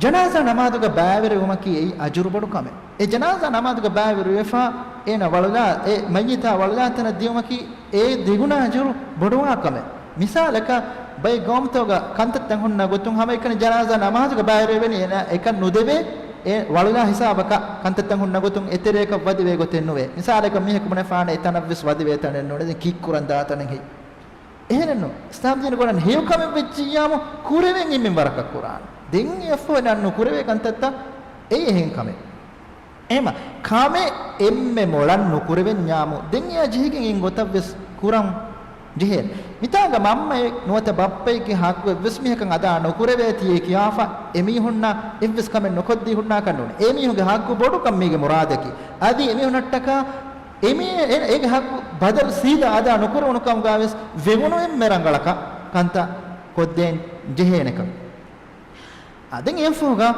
ޖަނާޒާ ނަމާދުގަ ބައިވެރިވުމަކީ އެއީ އަޖުރު ބޮޑު ކަމެއް. އެ ޖަނާޒާ ނަމާދުގަ ބައިވެރިވެފަ، އޭނަ ވަޅުލާ، އެ މައްޔިތާ ވަޅުލާތަނަށް ދިޔުމަކީ އެ ދެގުނަ އަޖުރު ބޮޑުވާ ކަމެއް. މިސާލަކަށް، ބައެއް ގައުމުތަކުގަ ކަންތައްތައް ހުންނަ ގޮތުން ހަމައެކަނި ޖަނާޒާ ނަމާދުގަ ބައިވެރިވެނީ އޭނަ އެކަން ނުދެވޭ، އެ ވަޅުލާ ހިސާބަކަށް ކަންތައްތައް ހުންނަ ގޮތުން އެތެރޭކަށް ވަދެވޭ ގޮތެއް ނުވޭ. މިސާލަކަށް މީހަކު ބުނެފާނެ އެ ތަނަށްވެސް ވަދެވޭ ތަނެއް ނޫނޭ، ދެން ކީއްކުރަން ދާ ތަނެއް ހެއްޔެވެ؟ އެހެނެއްނު. އިސްލާމް ދީނުގަ ވަނީ ހެޔޮ ކަމެއް ވެއްޖިއްޔާމު ކުރެވެން އެންމެން ވަރަކަށް ކުރާނެ. ދެން އެއަށްފަހު އެންމެން ނުކުރެވޭ ކަންތައްތައް އެއީ އެހެން ކަމެއް. އެހެންމަ ކަމެއް އެންމެ މޮޅަށް ނުކުރެވެންޏާމު ދެން އެއާ ޖެހިގެން އެއިން ގޮތަށްވެސް ކުރަން ޖެހޭނެ. މިތާގަ މަންމައެއް ނުވަތަ ބައްޕައެއްގެ ޙައްޤު އެއްވެސް މީހަކަށް އަދާ ނުކުރެވޭތީ ކިޔާފަ، އެމީހުންނަށް އެއްވެސް ކަމެއް ނުކޮށްދީ ހުންނާކަށް ނޫނޭ. އެމީހުންގެ ޙައްޤު ބޮޑުކަން މީގެ މުރާދަކީ. އަދި އެމީހުންނަށްޓަކާ އެމީ-، އޭ-، އޭގެ ޙައްޤު ބަދަލު ސީދާ އަދާ ނުކުރެވުނު ކަމުގަވެސް ވެވުނު އެންމެ ރަނގަޅަކަށް ކަންތައް ކޮށްދޭން ޖެހޭނެކަން. އާ، ދެން އެއަށްފަހުގަ،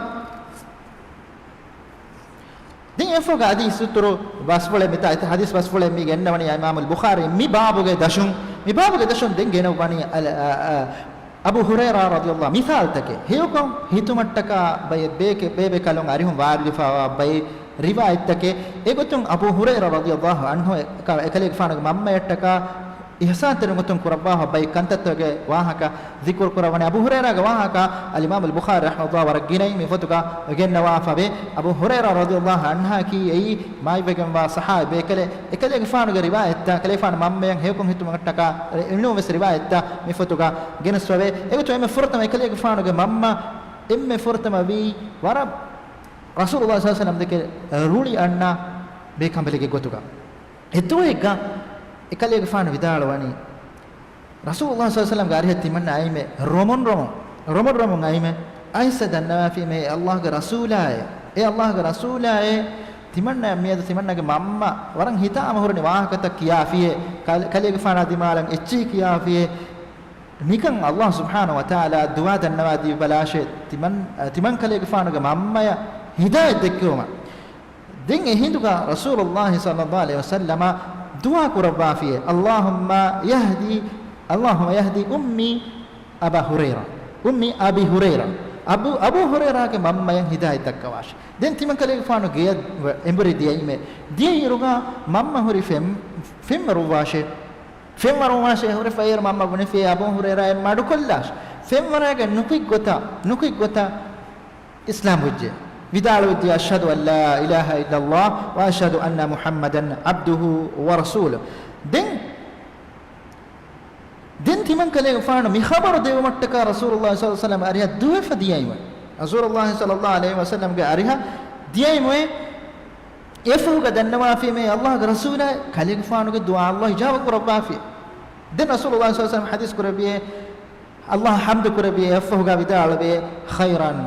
ދެން އެއަށްފަހުގަ އަދި އިސްއުތުރު ބަސްފުޅެއް މިތާ އެތަ ޙަދީޘް ބަސްފުޅެއް މި ގެންނަވަނީ އިމާމުލް ބުޚާރީ މި ބާބުގެ ދަށުން، މި ބާބުގެ ދަށުން ދެން ގެނައުވަނީ އަލް-، އަ-، އަ-، އަބޫ ހުރައިރާ ރަޟިޔަﷲ މިސާލުތަކެއް. ހެޔޮކޮށް ހިތުމަށްޓަކާ ބައެއް ބޭކެ-، ބޭބެ ކަލުން އަރިހުން ވާރިދުވެފައިވާ ބައެއް ރިވާޔަތްތަކެއް. އެގޮތުން އަބޫ ހުރައިރާ ރަޟިޔަﷲ ޢަންހު އެކަ-، އެކަލޭގެފާނުގެ މަންމަޔަށްޓަކާ އިޙްސާންތެރި ގޮތުން ކުރައްވާފަ ބައެއް ކަންތައްތަކުގެ ވާހަކަ ޛިކުރު ކުރައްވަނީ. އަބޫ ހުރައިރާގެ ވާހަކަ އަލްއިމާމުލް ބުޚާރީ ރަޙިމަހުﷲ ވަރަށް ގިނައިން މި ފޮތުގަ ގެންނަވާފަވޭ. އަބޫ ހުރައިރާ ރަޟިޔަﷲ ޢަންހާއަކީ އެއީ މާތްވެގެންވާ ޞަޙާބީ ބޭކަލެއް. އެކަލޭގެފާނުގެ ރިވާޔަތްތައް، ކަލޭގެފާނު މަންމަޔަށް ހެޔޮކޮށް ހިތުމަށްޓަކާ އެނޫންވެސް ރިވާޔަތްތައް މި ފޮތުގަ ގެނެސްފަވޭ. އެގޮތުން އެންމެ ފުރަތަމަ އެކަލޭގެފާނުގެ މަންމަ އެންމެ ފުރަތަމަ ވީ ވަރަށް ރަސޫލުﷲ ޞައްލަﷲ ޢަލައިހި ވަސައްލަމް ދެކެ ރުޅި އަންނަ ބޭކަނބަލެއްގެ ގޮތުގަ. އެއްދުވަހެއްގަ އެކަލޭގެފާނު ވިދާޅުވަނީ، ރަސޫލުﷲ ޞައްލަﷲ ޢަލައިހި ވަސައްލަމްގެ އަރިހަށް ތިމަންނަ އައިމެ ރޮމުން ރޮމުން، ރޮމުން ރޮމުން އައިމެ. އައިސް ދަންނަވާފީމެ، އޭ ﷲގެ ރަސޫލާއޭ، އޭ ﷲގެ ރަސޫލާއޭ، ތިމަންނަ މިއަދު ތިމަންނަގެ މަންމަ ވަރަށް ހިތާމަ ހުރަނި ވާހަކަތައް ކިޔާފިޔޭ، ކަ-، ކަލޭގެފާނާ ދިމާލަށް އެއްޗެހި ކިޔާފިޔޭ، ނިކަން ﷲ ސުބްޙާނަހޫ ވަތަޢާލާ ދުޢާ ދަންނަވާ ދީބަލާށޭ، ތިމަން-، ތިމަން ކަލޭގެފާނުގެ މަންމަޔަށް ހިދާޔަތް ދެއްކެވުމަށް. ދެން އެހިނދުގަ ރަސޫލުﷲ ޞައްލަﷲ ޢަލައިހި ވަސައްލަމަ ދުޢާ ކުރައްވާފިޔޭ، اللهم يهدي، اللهم يهدي أمي أبا هريرة، أمي أبي هريرة. އަބޫ، އަބޫ ހުރައިރާގެ މަންމަޔަށް ހިދާޔަތް ދައްކަވާށި. ދެން ތިމަން ކަލޭގެފާނު ގެޔަށް އެނބުރި ދިޔައީމެ. ދިޔައިރުގަ މަންމަ ހުރި ފެން-، ފެންވަރުވާށޭ. ފެންވަރުވާށޭ ހުރެފައި އޭރު މަންމަ ބުނެފިޔޭ، އަބޫ ހުރައިރާ އެ މަޑުކޮށްލާށި. ފެންވަރާގެ ނުކުތް ގޮތަށް، ނުކުތް ގޮތަށް އިސްލާމް ވެއްޖެ. ވިދާޅުވެއްޖެ، أشهد أن لا إله إلا الله وأشهد أن محمدا عبده ورسوله. ދެން، ދެން ތިމަން ކަލޭގެފާނު މި ޚަބަރު ދެވުމަށްޓަކާ ރަސޫލުﷲ ޞައްލަﷲ ޢަލައިހި ވަސައްލަމްގެ އަރިހަށް ދުވެފަ ދިޔައިމެ. ރަސޫލުﷲ ޞައްލަﷲ ޢަލައިހި ވަސައްލަމްގެ އަރިހަށް ދިޔައިމެ. އެފަހުގަ ދަންނަވާފީމެ، ﷲގެ ރަސޫލާ، ކަލޭގެފާނުގެ ދުޢާ ﷲ އިޖާބަ ކުރައްވާފި. ދެން ރަސޫލުﷲ ޞައްލަﷲ ޢަލައިހި ވަސައްލަމް ޙަދީޘް ކުރެއްވިޔޭ، ﷲ ޙަމްދު ކުރެއްވި އެއަށްފަހުގަ ވިދާޅުވި، ޚައިރަން،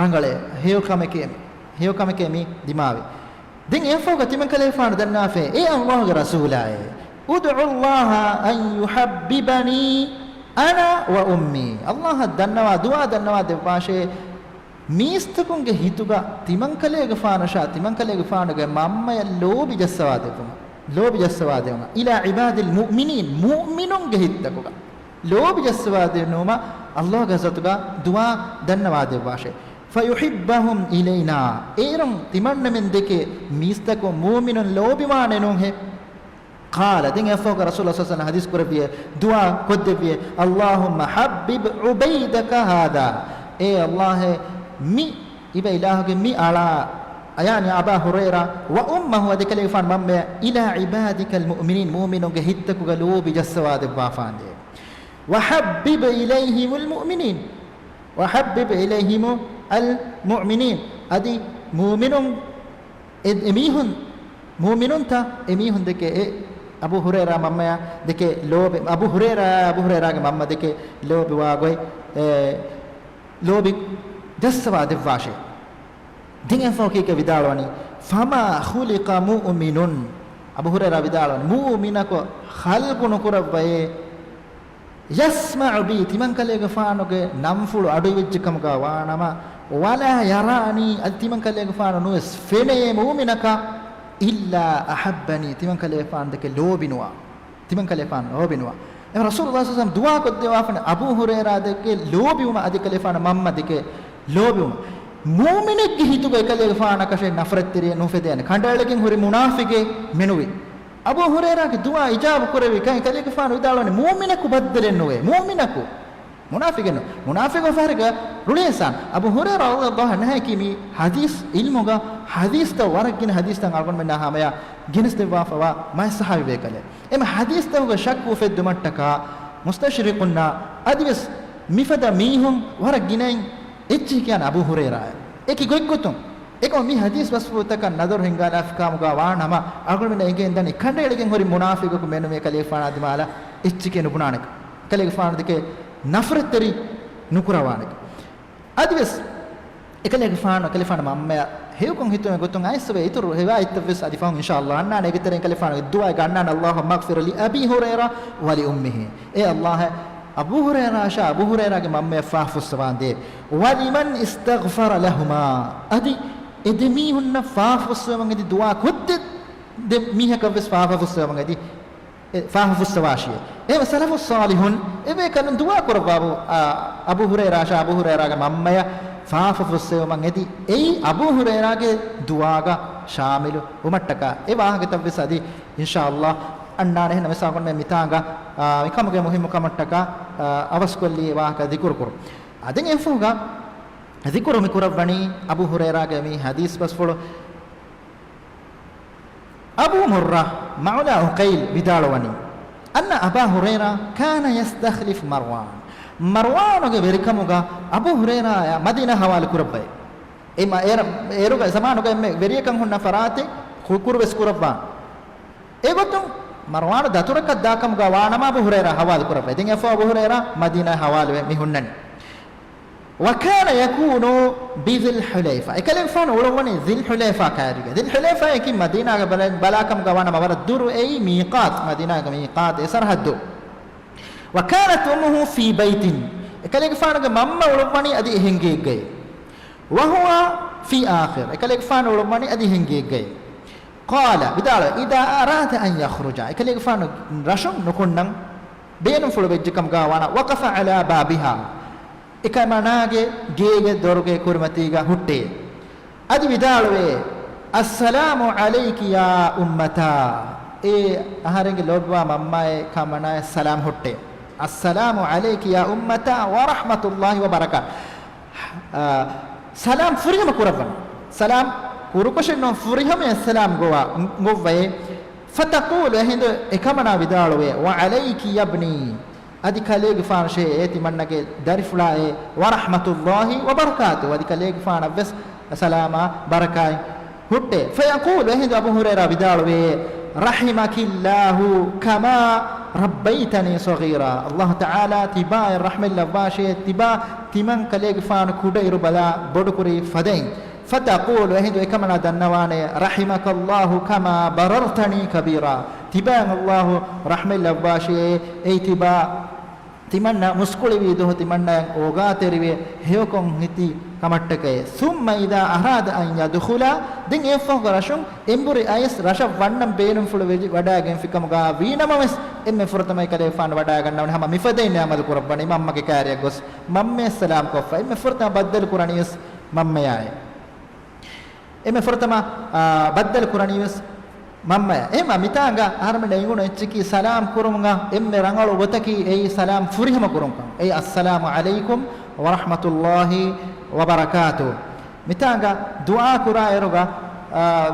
ރަނގަޅޭ، ހެޔޮ ކަމެކޭ މި، ހެޔޮ ކަމެކޭ މި ދިމާވި. ދެން އެއަށްފަހުގަ ތިމަން ކަލޭގެފާނު ދަންނާފައި، އޭ ﷲގެ ރަސޫލާއޭ، ادعوا الله أن يحببني أنا وأمي. ﷲ އަށް ދަންނަވާ، ދުޢާ ދަންނަވާ ދެއްވާށޭ، މީސްތަކުންގެ ހިތުގަ ތިމަން ކަލޭގެފާނަށާ ތިމަން ކަލޭގެފާނުގެ މަންމަޔަށް ލޯބި ޖައްސަވާ ދެއްވުމަށް، ލޯބި ޖައްސަވާ ދެއްވުމަށް، إلى عباد المؤمنين، މުއުމިނުންގެ ހިތްތަކުގަ ލޯބި ޖައްސަވާ ދެންނެވުމަށް ﷲގެ ޙަޟްރަތުގަ ދުޢާ ދަންނަވާ ދެއްވާށޭ. فيحبهم إلينا، އޭރުން ތިމަންނަމެން ދެކެ މީސްތަކުން މުއުމިނުން ލޯބިވާނެ ނޫންހޭ. قال، ދެން އެއަށްފަހުގަ ރަސޫލު ޞައްލަﷲ ޢަލައިހި ވަސައްލަމަ ޙަދީޘް ކުރެއްވިޔޭ، ދުޢާ ކޮށްދެއްވިޔޭ، اللهم حبب عبيدك هذا، އޭ ﷲ، މި އިބަ އިލާހުގެ މި އަޅާ، يعني أبا هريرة وأمه، އަދި ކަލޭގެފާނު މަންމަޔަށް، إلى عبادك المؤمنين، މުއުމިނުންގެ ހިތްތަކުގަ ލޯބި ޖައްސަވާ ދެއްވާފާނދޭ. وحبب إليهم المؤمنين، وحبب إليهم المؤمنين، އަދި މުއުމިނުން، އެ، އެމީހުން، މުއުމިނުންތައް އެމީހުން ދެކެ، އެ އަބޫ ހުރައިރާ މަންމަޔާ ދެކެ ލޯބި، އަބޫ ހުރައިރާ، އަބޫ ހުރައިރާގެ މަންމަ ދެކެ ލޯބިވާ ގޮތް، އެ، ލޯބި ޖައްސަވާ ދެއްވާށޭ. ދެން އެފަހު ކީކޭ ވިދާޅުވަނީ؟ فما خلق مؤمن، އަބޫ ހުރައިރާ ވިދާޅުވަނީ، މުއުމިނަކު ޚަލްޤު ނުކުރައްވައޭ، يسمع بي، ތިމަންކަލޭގެފާނުގެ ނަންފުޅު އަޑުއިވިއްޖެ ކަމުގަ ވާނަމަ، ولا يراني، އަދި ތިމަންކަލޭގެފާނު ނުވެސް ފެނޭ މުއުމިނަކަށް، إلا أحبني، ތިމަންކަލޭގެފާނު ދެކެ ލޯބިނުވާ. ތިމަންކަލޭފާނު ލޯބިނުވާ. އެ ރަސޫލު ޞައްލަﷲު ޢަލައިހި ވަސައްލަމަ ދުޢާ ކޮށްދެއްވާފަނެ އަބޫ ހުރައިރާ ދެކެ ލޯބިވުމަށް އަދި ކަލޭފާނު މަންމަ ދެކެ ލޯބިވުމަށް. މުއުމިނެއްގެ ހިތުގައި ކަލޭގެފާނަކަށެއް ނަފްރަތްތެރިއެއް ނުފެދޭނެ. ކަނޑައެޅިގެން ހުރި މުނާފިގެއް މެނުވި. އަބޫ ހުރައިރާގެ ދުޢާ އިޖާބަ ކުރެވި ކައި ކަލޭގެފާނު ވިދާޅުވަނީ މުއުމިނަކު ބައްދަލެއް ނުވޭ. މުއުމިނަކު. މުނާފިގެއް ނު-، މުނާފިގު ފަހަރެއްގަ ރުޅި އިންސާން. އަބޫ ހުރައިރާ ރަޟިޔަﷲ ޢަންހު އަންހައަކީ މި ޙަދީޘް ޢިލްމުގަ ޙަދީޘްތައް ވަރަށް ގިނަ ޙަދީޘްތައް އަޅުގަނޑުމެންނާ ހަމަޔަށް ގެނެސްދެއްވާފަވާ މާތް ޞަޙާބީ ބޭކަލެއް. އެމަ ޙަދީޘްތަކުގަ ޝައްކު އުފެއްދުމަށްޓަކާ މުސްތަޝްރިޤުންނާ އަދިވެސް މިފަދަ މީހުން ވަރަށް ގިނައިން އެއްޗެހި ކިޔާނެ އަބޫ ހުރައިރާއަށް. އެކި ގޮތްގޮތުން. އެކަމަ މި ޙަދީޘް ބަސްފުޅުތަކަށް ނަޒަރު ހިންގާލާފިކާމުގަ ވާނަމަ، އަޅުގަނޑުމެންނަށް އެނގެން ދަނީ ކަނޑައެޅިގެން ހުރި މުނާފިގަކު މެނުވޭ ކަލޭގެފާނާ ދިމާލަށް އެއްޗެކޭ ނުބުނާނެކަން. ކަލޭގެފާނު ދެކެ ނަފްރަތްތެރި ނުކުރަވާނެކަން. އަދިވެސް އެކަލޭގެފާނު، ކަލޭގެފާނު މަންމަޔަށް ހެޔޮކޮށް ހިތުމެ ގޮތުން އައިސްވެ އިތުރު ރިވާޔަތްތައްވެސް އަދި ފަހުން އިންޝާﷲ އަންނާނެ. އޭގެ ތެރެއިން ކަލޭގެފާނުގެ ދުޢާއެއްގަ އަންނާނެ، اللهم اغفر لأبي هريرة ولأمه. އޭ ﷲ، އަބޫ ހުރައިރާއަށާ އަބޫ ހުރައިރާގެ މަންމަޔަށް ފާފަފުއްސަވާނދޭ. ولمن استغفر لهما. އަދި އެ ދެ މީހުންނަށް ފާފަފުއްސަވަމުން އެދި ދުޢާ ކޮށްދެއް ދެ މީހަކަށްވެސް ފާފަފުއްސަވަމުން އެދި، އެ، ފާފަފުއްސަވާށި. އެހެން ސަލަފުއް ޞާލިޙުން އެބޭކަލުން ދުޢާ ކުރައްވާ އަބޫ، އާ، އަބޫ ހުރައިރާއަށާ އަބޫ ހުރައިރާގެ މަންމަޔަށް ފާފަފުއްސެވުމަށް އެދި، އެއީ އަބޫ ހުރައިރާގެ ދުޢާގަ ޝާމިލު ވުމަށްޓަކާ. އެ ވާހަކަތައްވެސް އަދި އިންޝާﷲ އަންނާނެ. އެހެންނަމަވެސް އަޅުގަނޑުމެން މިތާނގަ، އާ، މިކަމުގެ މުހިއްމުކަމަށްޓަކާ، އާ، އަވަސްކޮށްލީ އެ ވާހަކަ ޛިކުރު ކުރުން. އަދި އެފަހުގަ ޛިކުރު މި ކުރައްވަނީ އަބޫ ހުރައިރާގެ މި ޙަދީޘް ބަސްފުޅު. އަބޫ މުއްރަ މައުލާ ޢުޤައިލް ވިދާޅުވަނީ، أن أبا هريرة كان يستخلف مروان. މަރުވާނުގެ ވެރިކަމުގަ އަބޫ ހުރައިރާއާ މަދީނާ ޙަވާލު ކުރައްވައި. އެ މަ-، އޭރަ-، އޭރުގަ ޒަމާނުގަ އެންމެ ވެރިޔަކަން ހުންނަ ފަރާތެއް ކު-، ކުރުވެސް ކުރައްވާ. އެގޮތުން މަރުވާނު ދަތުރަކަށް ދާކަމުގަ ވާނަމަ އަބޫ ހުރައިރާ ޙަވާލު ކުރައްވައި. ދެން އެފަހު އަބޫ ހުރައިރާ މަދީނާ ޙަވާލުވެ މި ހުންނަނީ. وكان يكون بذي الحليفة. އެކަލޭގެފާނު އުޅުއްވަނީ ޛިލް ޙުލައިފާ ކައިރީގަ. ޛިލް ޙުލައިފާއަކީ މަދީނާގަ ބަލަ-، ބަލާކަމުގަ ވާނަމަ ވަރަށް ދުރު އެއީ މީޤާތް، މަދީނާގެ މީޤާތް އެ ސަރަޙައްދު. وكانت أمه في بيت. އެކަލޭގެފާނުގެ މަންމަ އުޅުއްވަނީ އަދި އެހެން ގެއެއްގައި. وهو في آخر. އެކަލޭގެފާނު އުޅުއްވަނީ އަދި އެހެން ގެއެއްގައި. قال، ވިދާޅުވޭ، إذا أراد أن يخرج. އެކަލޭގެފާނު ރަށުން ނުކުންނަން ބޭނުންފުޅު ވެއްޖެ ކަމުގަ ވާނަމަ، وقف على بابها. އެކަމަނާގެ ގޭގެ ދޮރުގެ ކުރިމަތީގަ ހުއްޓޭ. އަދި ވިދާޅުވޭ، السلام عليك يا أمتاه. އޭ އަހަރެންގެ ލޯބިވާ މަންމާއޭ ކަމަނާއަށް ސަލާމް ހުއްޓޭ. السلام عليك يا أمتاه ورحمة الله وبركاته. އާ، ސަލާމް ފުރިހަމަ ކުރައްވަން. ސަލާމް ކުރުކޮށެއް ނޫން، ފުރިހަމަޔަށް ސަލާމް ގޮވާ، ގޮއްވައޭ. فتقول، އެހިނދު އެކަމަނާ ވިދާޅުވޭ، وعليك يا ابني. އަދި ކަލޭގެފާނަށޭ އޭ ތިމަންނަގެ ދަރިފުޅާއޭ، ورحمة الله وبركاته. އަދި ކަލޭގެފާނަށްވެސް ސަލާމާ ބަރަކާތް ހުއްޓޭ. فيقول، އެހިނދު އަބޫ ހުރައިރާ ވިދާޅުވޭ، رحمك الله كما ربيتني صغيرا. ﷲ ތަޢާލާ ތިބާއަށް ރަޙްމަތް ލައްވާށޭ، ތިބާ ތިމަން ކަލޭގެފާނު ކުޑައިރު ބަލާ ބޮޑުކުރި ފަދައިން. فتقول، އެހިނދު އެކަމަނާ ދަންނަވާނެ، رحمك الله كما بررتني كبيرا. ތިބާއަށް ﷲ ރަޙްމަތް ލައްވާށޭ، އެއީ ތިބާ ތިމަންނަ މުސްކުޅިވީ ދުވަހު ތިމަންނައަށް އޯގާތެރިވެ ހެޔޮކޮށް ހިތި ކަމަށްޓަކައި. ثم إذا أراد أن يدخل، ދެން އެއަށްފަހުގަ ރަށުން އެނބުރި އައިސް ރަށަށް ވަންނަން ބޭނުންފުޅު ވެ-، ވަޑައިގެންފިކަމުގަ ވީނަމަވެސް، އެންމެ ފުރަތަމަ އެކަލޭގެފާނު ވަޑައިގަންނަވަނީ ހަމަ މިފަދައިން އަމަލު ކުރައްވަނީ މަންމަގެ ކާރިއަށް ގޮސް މަންމަޔަށް ސަލާމް ކޮށްފަ. އެންމެ ފުރަތަމަ ބައްދަލު ކުރަނީވެސް މަންމަޔާއޭ. އެންމެ ފުރަތަމަ، އާ، ބައްދަލު ކުރަނީވެސް މަންމަޔަށް. އެހެންމަ މިތާނގަ އަހަރުމެންނަށް އެނގުނު އެއްޗަކީ ސަލާމް ކުރުމުގަ އެންމެ ރަނގަޅު ގޮތަކީ އެއީ ސަލާމް ފުރިހަމަ ކުރުންކަން. އެއީ السلام عليكم ورحمة الله وبركاته. މިތާނގަ ދުޢާ ކުރާ އިރުގަ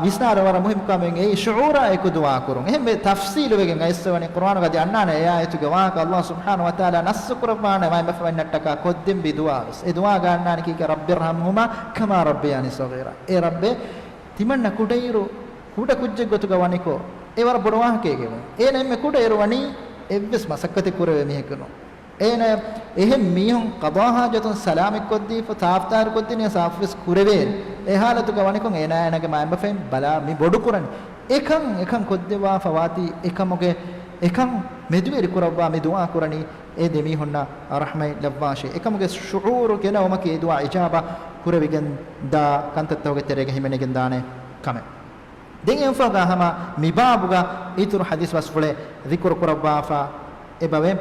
ވިސްނާލުން ވަރަށް މުހިއްމު ކަމެއް އެއީ ޝުޢޫރާ އެކު ދުޢާ ކުރުން. އެހެންވެ ތަފްޞީލުވެގެން އައިސްވަނީ ޤުރްއާނުގަ އަދި އަންނާނެ އެ އާޔަތުގެ ވާހަކަ ﷲ ސުބްޙާނަހޫ ވަތަޢާލާ ނައްޞު ކުރައްވާނެ މާތް ބަފައިންނަށްޓަކާ ކޮށްދިން ވި ދުޢާ ވެސް. އެ ދުޢާގަ އަންނާނެ ކީކޭ؟ رب ارحمهما كما ربياني صغيرا. އޭ ރައްބޭ، ތިމަންނަ ކުޑައިރު، ކުޑަ ކުއްޖެއް ގޮތުގަ ވަނިކޮށް، އެ ވަރަށް ބޮޑު ވާހަކައެއް ގެއްވުން. އޭނަ އެންމެ ކުޑައިރު ވަނީ އެއްވެސް މަސައްކަތެއް ކުރެވޭ މީހެއް ނޫން. އޭނަ އެހެން މީހުން ޤަޟާ ޙާޖަތުން ސަލާމަތްކޮށްދީފަ، ތާފްތާރުކޮށްދިނީ ސާފުވެސް ކުރެވޭނެ. އެ ޙާލަތުގަ ވަނިކޮށް އޭނާ އޭނާގެ މާތްބަފައިން ބަލާ މި ބޮޑުކުރަނީ. އެކަން، އެކަން ކޮށްދެއްވާފަ ވާތީ އެކަމުގެ، އެކަން މެދުވެރި ކުރައްވާ މި ދުޢާ ކުރަނީ އެ ދެމީހުންނަށް ރަޙްމަތް ލައްވާށޭ. އެކަމުގެ ޝުޢޫރު ގެނައުމަކީ އެ ދުޢާ އިޖާބަ ކުރެވިގެން ދާ ކަންތައްތަކުގެ ތެރޭގަ ހިމެނިގެން ދާނެ ކަމެއް. ދެން އެއަށްފަހުގަ ހަމަ މި ބާބުގަ އިތުރު ޙަދީޘް ބަސްފުޅެއް ޛިކުރު ކުރައްވާފަ އެބަވޭ.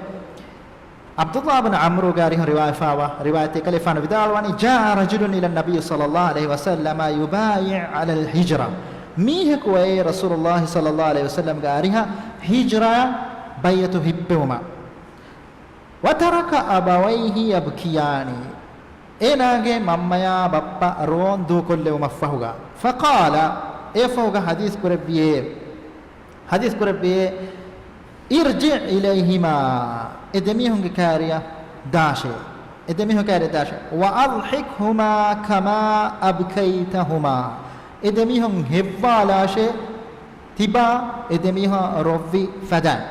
ޢަބްދުﷲ ބިން ޢަމްރުގެ އަރިހުން ރިވާޔަތްވާ، ރިވާޔަތެއް ކަލޭގެފާނު ވިދާޅުވަނީ، جاء رجل إلى النبي صلى الله عليه وسلم يبايع على الهجرة. މީހަކު އައީ ރަސޫލުﷲ ޞައްލަﷲ ޢަލައިހި ވަސައްލަމްގެ އަރިހަށް ހިޖްރަޔަށް ބައިޢަތު ހިއްޕެވުމަށް. وترك أبويه يبكيان. އޭނާގެ މަންމަޔާ ބައްޕަ ރޯން ދޫކޮށްލެވުމަށްފަހުގަ، فقال، އެފަހުގަ ޙަދީޘް ކުރެއްވިއޭ، ޙަދީޘް ކުރެއްވިއޭ، ارجع إليهما، އެ ދެމީހުންގެ ކާރިއަށް ދާށޭ، އެ ދެމީހުން ކާރިއަށް ދާށޭ، وأضحكهما كما أبكيتهما، އެ ދެމީހުން ހެއްވާލާށޭ، ތިބާ އެ ދެމީހާ ރޮއްވި ފަދައިން.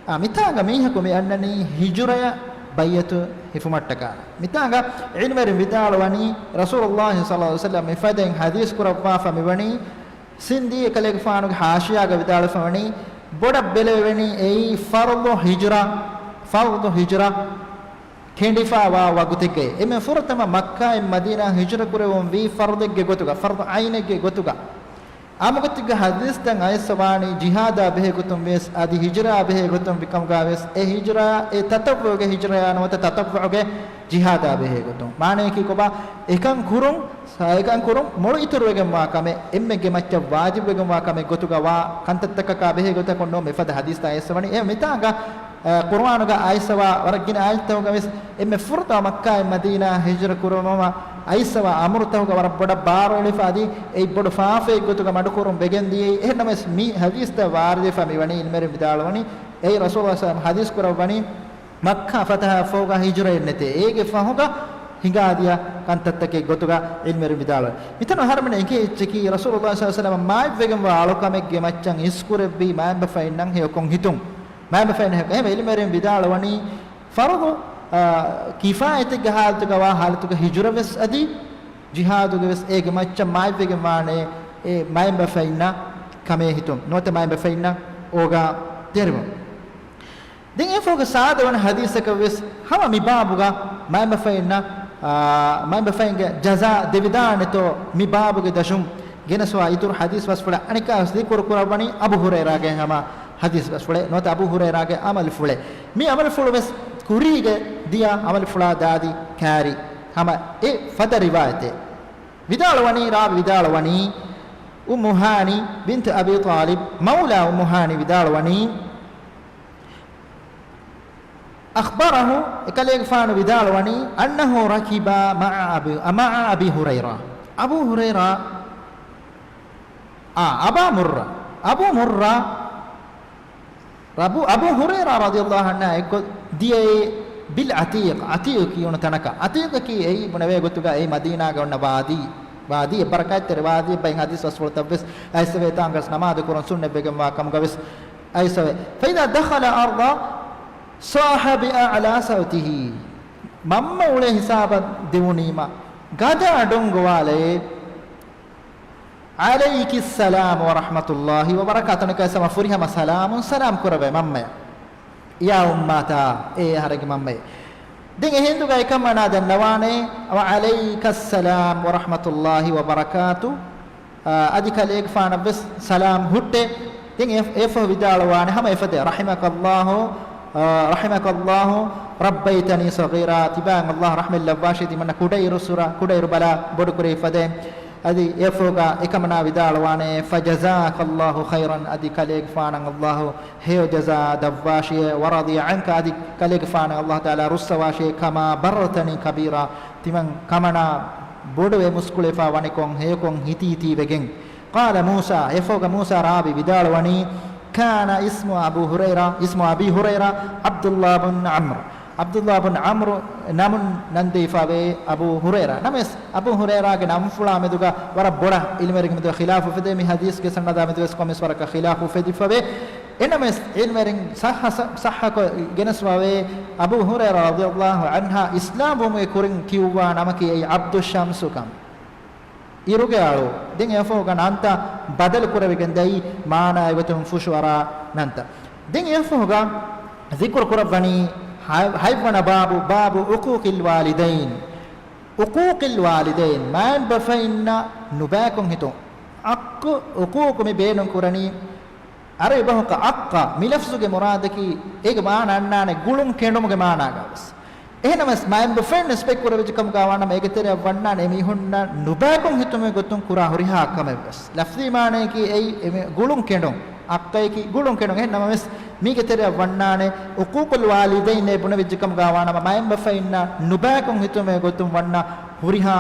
އާ، މިތާގަ މީހަކު މި އަންނަނީ ހިޖުރަޔަށް ބައިޢަތު ހިފުމަށްޓަކާ. މިތާގަ ޢިލްމުވެރިން ވިދާޅުވަނީ، ރަސޫލުﷲ ޞައްލަﷲ ޢަލައިހި ވަސައްލަމް މިފަދައިން ޙަދީޘް ކުރައްވާފަ މިވަނީ، ސިންދީ އެކަލޭގެފާނުގެ ޙާޝިޔާގަ ވިދާޅުވެފަ ވަނީ، ބޮޑަށް ބެލެވެނީ އެއީ ފަރުޟު ހިޖުރަ، ފަރުޟު ހިޖުރަ ކެނޑިފަ ވާ ވަގުތެއްގައި. އެމެ ފުރަތަމަ މައްކާއިން މަދީނާ ހިޖުރަ ކުރެވުން ވީ ފަރުޟެއްގެ ގޮތުގަ، ފަރުޟު ޢައިނެއްގެ ގޮތުގަ. އާ މަގުތުގެ ޙަދީޘްތައް އައިސްފަ ވާނީ ޖިހާދާ ބެހޭ ގޮތުން ވިޔަސް، އަދި ހިޖުރާ ބެހޭ ގޮތުން ވިކަމުގަ ވިޔަސް، އެ ހިޖުރާ އެ ތަޠައްވުޢުގެ ހިޖުރަޔާ ނުވަތަ ތަޠައްވުޢުގެ ޖިހާދާ ބެހޭ ގޮތުން. މާނަޔަކީ ކޮބާ؟ އެކަން ކުރުން، އެކަން ކުރުން މޮޅު އިތުރުވެގެންވާ ކަމެއް، އެންމެންގެ މައްޗަށް ވާޖިބުވެގެންވާ ކަމެއް ގޮތުގަ ވާ ކަންތައްތަކަކާ ބެހޭ ގޮތަކުން ނޫން މިފަދަ ޙަދީޘްތައް އައިސްފަ ވަނީ. އެ މިތާނގަ، އަ، ޤުރުއާނުގަ އައިސްފަވާ ވަރަށް ގިނަ އާޔަތްތަކުގަ ވެސް އެންމެ ފުރަތަމަ މައްކާއިން މަދީނާ ހިޖުރަ ކުރުމަށް އައިސްފަވާ އަމުރުތަކުގަ ވަރަށް ބޮޑަށް ބާރުއެޅިފަ އަދި އެއީ ބޮޑު ފާފައެއް ގޮތުގަ މަޑުކުރުން ވެގެން ދިޔައީ. އެހެންނަމަވެސް މި ޙަދީޘްތައް ވާރިދުވެފަ މިވަނީ ޢިލްމުވެރިން ވިދާޅުވަނީ، އެއީ ރަސޫލުﷲ ޞައްލަﷲ ޢަލައިހި ވަސައްލަމް ޙަދީޘް ކުރައްވަނީ، މައްކާ ފަތަޙައަށްފަހުގަ ހިޖުރައެއް ނެތޭ. އޭގެ ފަހުގަ ހިނގާދިޔަ ކަންތައްތަކެއް ގޮތުގަ ޢިލްމުވެރިން ވިދާޅުވަނީ. މިތަނު އަހަރެމެން އެނގޭ އެއްޗަކީ، ރަސޫލުﷲ ޞައްލަﷲ ޢަލައިހި ވަސައްލަމަށް މާތްވެގެންވާ އަޅުކަމެއްގެ މައްޗަށް އިސްކުރެއްވީ މާތްބަފައިންނަށް ހެޔޮކޮށް ހިތުން. މާތްބަފައިންނަށް ހެޔޮކޮށް. އެހެންވެ ޢިލްމުވެރިން ވިދާޅުވަނީ، ފަރުޟު، އާ، ކިފާޔަތެއްގެ ޙާލަތުގަ ވާ ޙާލަތުގަ ހިޖުރަ ވެސް އަދި ޖިހާދުގެ ވެސް އޭގެ މައްޗަށް މާތްވެގެން ވާނެ، އެ މާތްބަފައިންނަށް ކަމޭ ހިތުން. ނުވަތަ މާތްބަފައިންނަށް އޯގާ ދެރިވުން. ދެން އެފަހުގަ ސާދަވަނަ ޙަދީޘަކަށް ވެސް ހަމަ މި ބާބުގަ މާތްބަފައިންނަށް، އާ، މާތްބަފައިންގެ ޖަޒާ ދެވިދާނެތޯ މި ބާބުގެ ދަށުން ގެނެސްވާ އިތުރު ޙަދީޘް ބަސްފުޅެއް އަނެއްކާ ވެސް ޛިކުރު ކުރައްވަނީ އަބޫ ހުރައިރާގެ ހަމަ ޙަދީޘް ބަސްފުޅެއް ނުވަތަ އަބޫ ހުރައިރާގެ ޢަމަލުފުޅެއް. މި ޢަމަލުފުޅު ވެސް ކުރީގަ ދިޔަ ޢަމަލުފުޅާ ދާދި ކާރި ހަމަ އެ ފަދަ ރިވާޔަތެއް. ވިދާޅުވަނީ، ރާވީ ވިދާޅުވަނީ، އުއްމު ހާނި ބިންތު އަބީ ޠާލިބް، މައުލާ އުއްމު ހާނި ވިދާޅުވަނީ، أخبره، އެކަލޭގެފާނު ވިދާޅުވަނީ، أنه ركب مع أبي، مع أبي هريرة. އަބޫ ހުރައިރާ، އާ، އަބާ މުއްރާ. އަބޫ މުއްރާ، އަބޫ، އަބޫ ހުރައިރާ ރަޟިޔަﷲ ޢަންހާ އެއްގޮ ދިޔައީ بالعتيق، ޢަތީޤް ކިޔުނު ތަނަކަށް. ޢަތީޤަކީ އެއީ ބުނެވޭ ގޮތުގަ އެއީ މަދީނާގަ އޮންނަ ވާދީ، ވާދީ އެއް ބަރަކާތްތެރި ވާދީ އެއްބައި ޙަދީޘް ބަސްފުޅުތައް ވެސް އައިސްފަވޭ، އެތާނގަ ނަމާދު ކުރުން ސުންނަތް ވެގެންވާ ކަމުގަ ވެސް އައިސްފަވޭ. فإذا دخل أرضا صاح بأعلى صوته. މަންމަ އުޅޭ ހިސާބަށް ދިއުނީމަ ގަދަ އަޑުން ގޮވާލައޭ. عليك السلام ورحمة الله وبركاته. ނިކަސަމަ ފުރިހަމަ ސަލާމުން ސަލާމް ކުރެވޭ މަންމަޔަށް. ޔާ އުއްމާތާ، އޭ އަހަރެންގެ މަންމައޭ. ދެން އެހިނދުގަ އެކަމަނާ ދަންނަވާނެ، وعليك السلام ورحمة الله وبركاته. އާ، އަދި ކަލޭގެފާނަށް ވެސް ސަލާމް ހުއްޓޭ. ދެން އެ، އެފަހު ވިދާޅުވާނެ ހަމަ އެފަދަ، رحمك الله، އާ، رحمك الله، ربيتني صغيرا، ތިބާއަށް ﷲ ރަޙްމަތް ލައްވާށޭ، ތިމަންނަ ކުޑައިރު ސުރަ، ކުޑައިރު ބަލާ ބޮޑުކުރެވިފަދައިން. އަދި އެފަހުގަ އެކަމަނާ ވިދާޅުވާނެ، فجزاك الله خيرا، އަދި ކަލޭގެފާނަށް ﷲ ހެޔޮ ޖަޒާ ދައްވާށިޔޭ، ورضي عنك، އަދި ކަލޭގެފާނަށް ﷲ ތަޢާލާ ރުއްސަވާށިޔޭ، كما بررتني كبيرا، ތިމަން ކަމަނާ ބޮޑުވެ މުސްކުޅިފާ ވަނިކޮށް ހެޔޮކޮށް ހިތީތީވެގެން. قال موسى، އެފަހުގަ މޫސާ ރާވީ ވިދާޅުވަނީ، كان اسم أبو هريرة، اسم أبي هريرة عبد الله بن عمرو. ޢަބްދުﷲ ބިން ޢަމްރު ނަމުން ނަންދެވިފަވޭ އަބޫ ހުރައިރާ. ނަމަވެސް، އަބޫ ހުރައިރާގެ ނަމުފުޅާ މެދުގަ ވަރަށް ބޮޑަށް ޢިލްމުވެރިންގެ މެދުގަ ޚިލާފު އުފެދޭ. މި ޙަދީޘްގެ ސަނަދާ މެދުވެސް ކޮންމެސް ވަރަކަށް ޚިލާފު އުފެދިފަވޭ. އެނަމަވެސް، ޢިލްމުވެރިން ޞައްޙަ، ޞައްޙަކޮށް ގެނެސްވަވޭ، އަބޫ ހުރައިރާ ރަޟިޔަﷲ ޢަންހާ އިސްލާމްވުމުގެ ކުރިން ކިޔުއްވާ ނަމަކީ އެއީ ޢަބްދުއްޝަމްސު ކަން. އިރުގެ އަޅު. ދެން އެފަހުގަ ނަންތައް ބަދަލު ކުރެވިގެން ދައީ، މާނާއެއް ގޮތުން ފުށުއަރާ ނަންތައް. ދެން އެފަހުގަ ޒިކުރު ކުރައްވަނީ ހަ-، ހަތްވަނަ ބާބު، باب عقوق الوالدين. عقوق الوالدين، މައިންބަފައިންނަށް ނުބައިކޮށް ހިތުން. ޢައްޤު، ޢުޤޫޤު މި ބޭނުން ކުރަނީ ޢަރަބި ބަހަކަށް ޢައްޤަ، މި ލަފްޒުގެ މުރާދަކީ އޭގެ މާނަ އަންނާނެ ގުޅުން ކެނޑުމުގެ މާނާގަވެސް. އެހެނަމަވެސް، މައިންބަފައިން އެސްޕެކް ކުރެވިއްޖެ ކަމުގަ ވާނަމަ، އޭގެ ތެރެއަށް ވަންނާނެ އެމީހުންނަށް ނުބައިކޮށް ހިތުމުގެ ގޮތުން ކުރާ ހުރިހާ ކަމެއްވެސް. ލަފްޒީ މާނަޔަކީ އެއީ އެމީ-، ގުޅުން ކެނޑުން، ޢައްޤަޔަކީ ގުޅުން ކެނޑުން. އެހެންނަމަވެސް، މީގެ ތެރެއަށް ވަންނާނެ ޢުޤޫޤުލް ވާލިދައިން އޭ ބުނެވިއްޖެ ކަމުގަ ވާނަމަ، މައިންބަފައިންނަށް ނުބައިކޮށް ހިތުމުގެ ގޮތުން ވަންނަ ހުރިހާ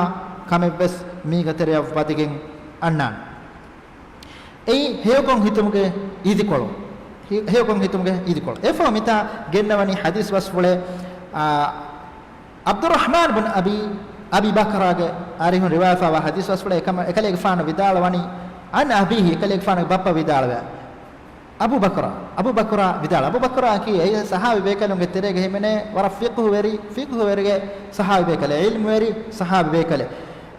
ކަމެއްވެސް މީގެ ތެރެއަށް ވަދެގެން އަންނާނެ. އެއީ ހެޔޮކޮށް ހިތުމުގެ އިދިކޮޅު. ހި-، ހެޔޮކޮށް ހިތުމުގެ އިދިކޮޅު. އެފަހު މިތާ ގެންނަވަނީ ޙަދީޘް ބަސްފުޅެއް، އާ، ޢަބްދުއްރަޙްމާން ބިން އަބީ، އަބީ ބަކްރާގެ އަރިހުން ރިވާޔަތްވާ ޙަދީޘް ބަސްފުޅެއް. އެކަމަ-، އެކަލޭގެފާނު ވިދާޅުވަނީ، عن أبيه، އެކަލޭގެފާނުގެ ބައްޕަ ވިދާޅުވެ. އަބޫ ބަކްރާ، އަބޫ ބަކްރާ ވިދާޅު، އަބޫ ބަކްރާއަކީ އެއީ ޞަޙާބީ ބޭކަލުންގެ ތެރޭގަ ހިމެނޭ ވަރަށް ފިޤުހުވެރި، ފިޤުހުވެރިގެ ޞަޙާބީ ބޭކަލެއް، ޢިލްމުވެރި ޞަޙާބީ ބޭކަލެއް.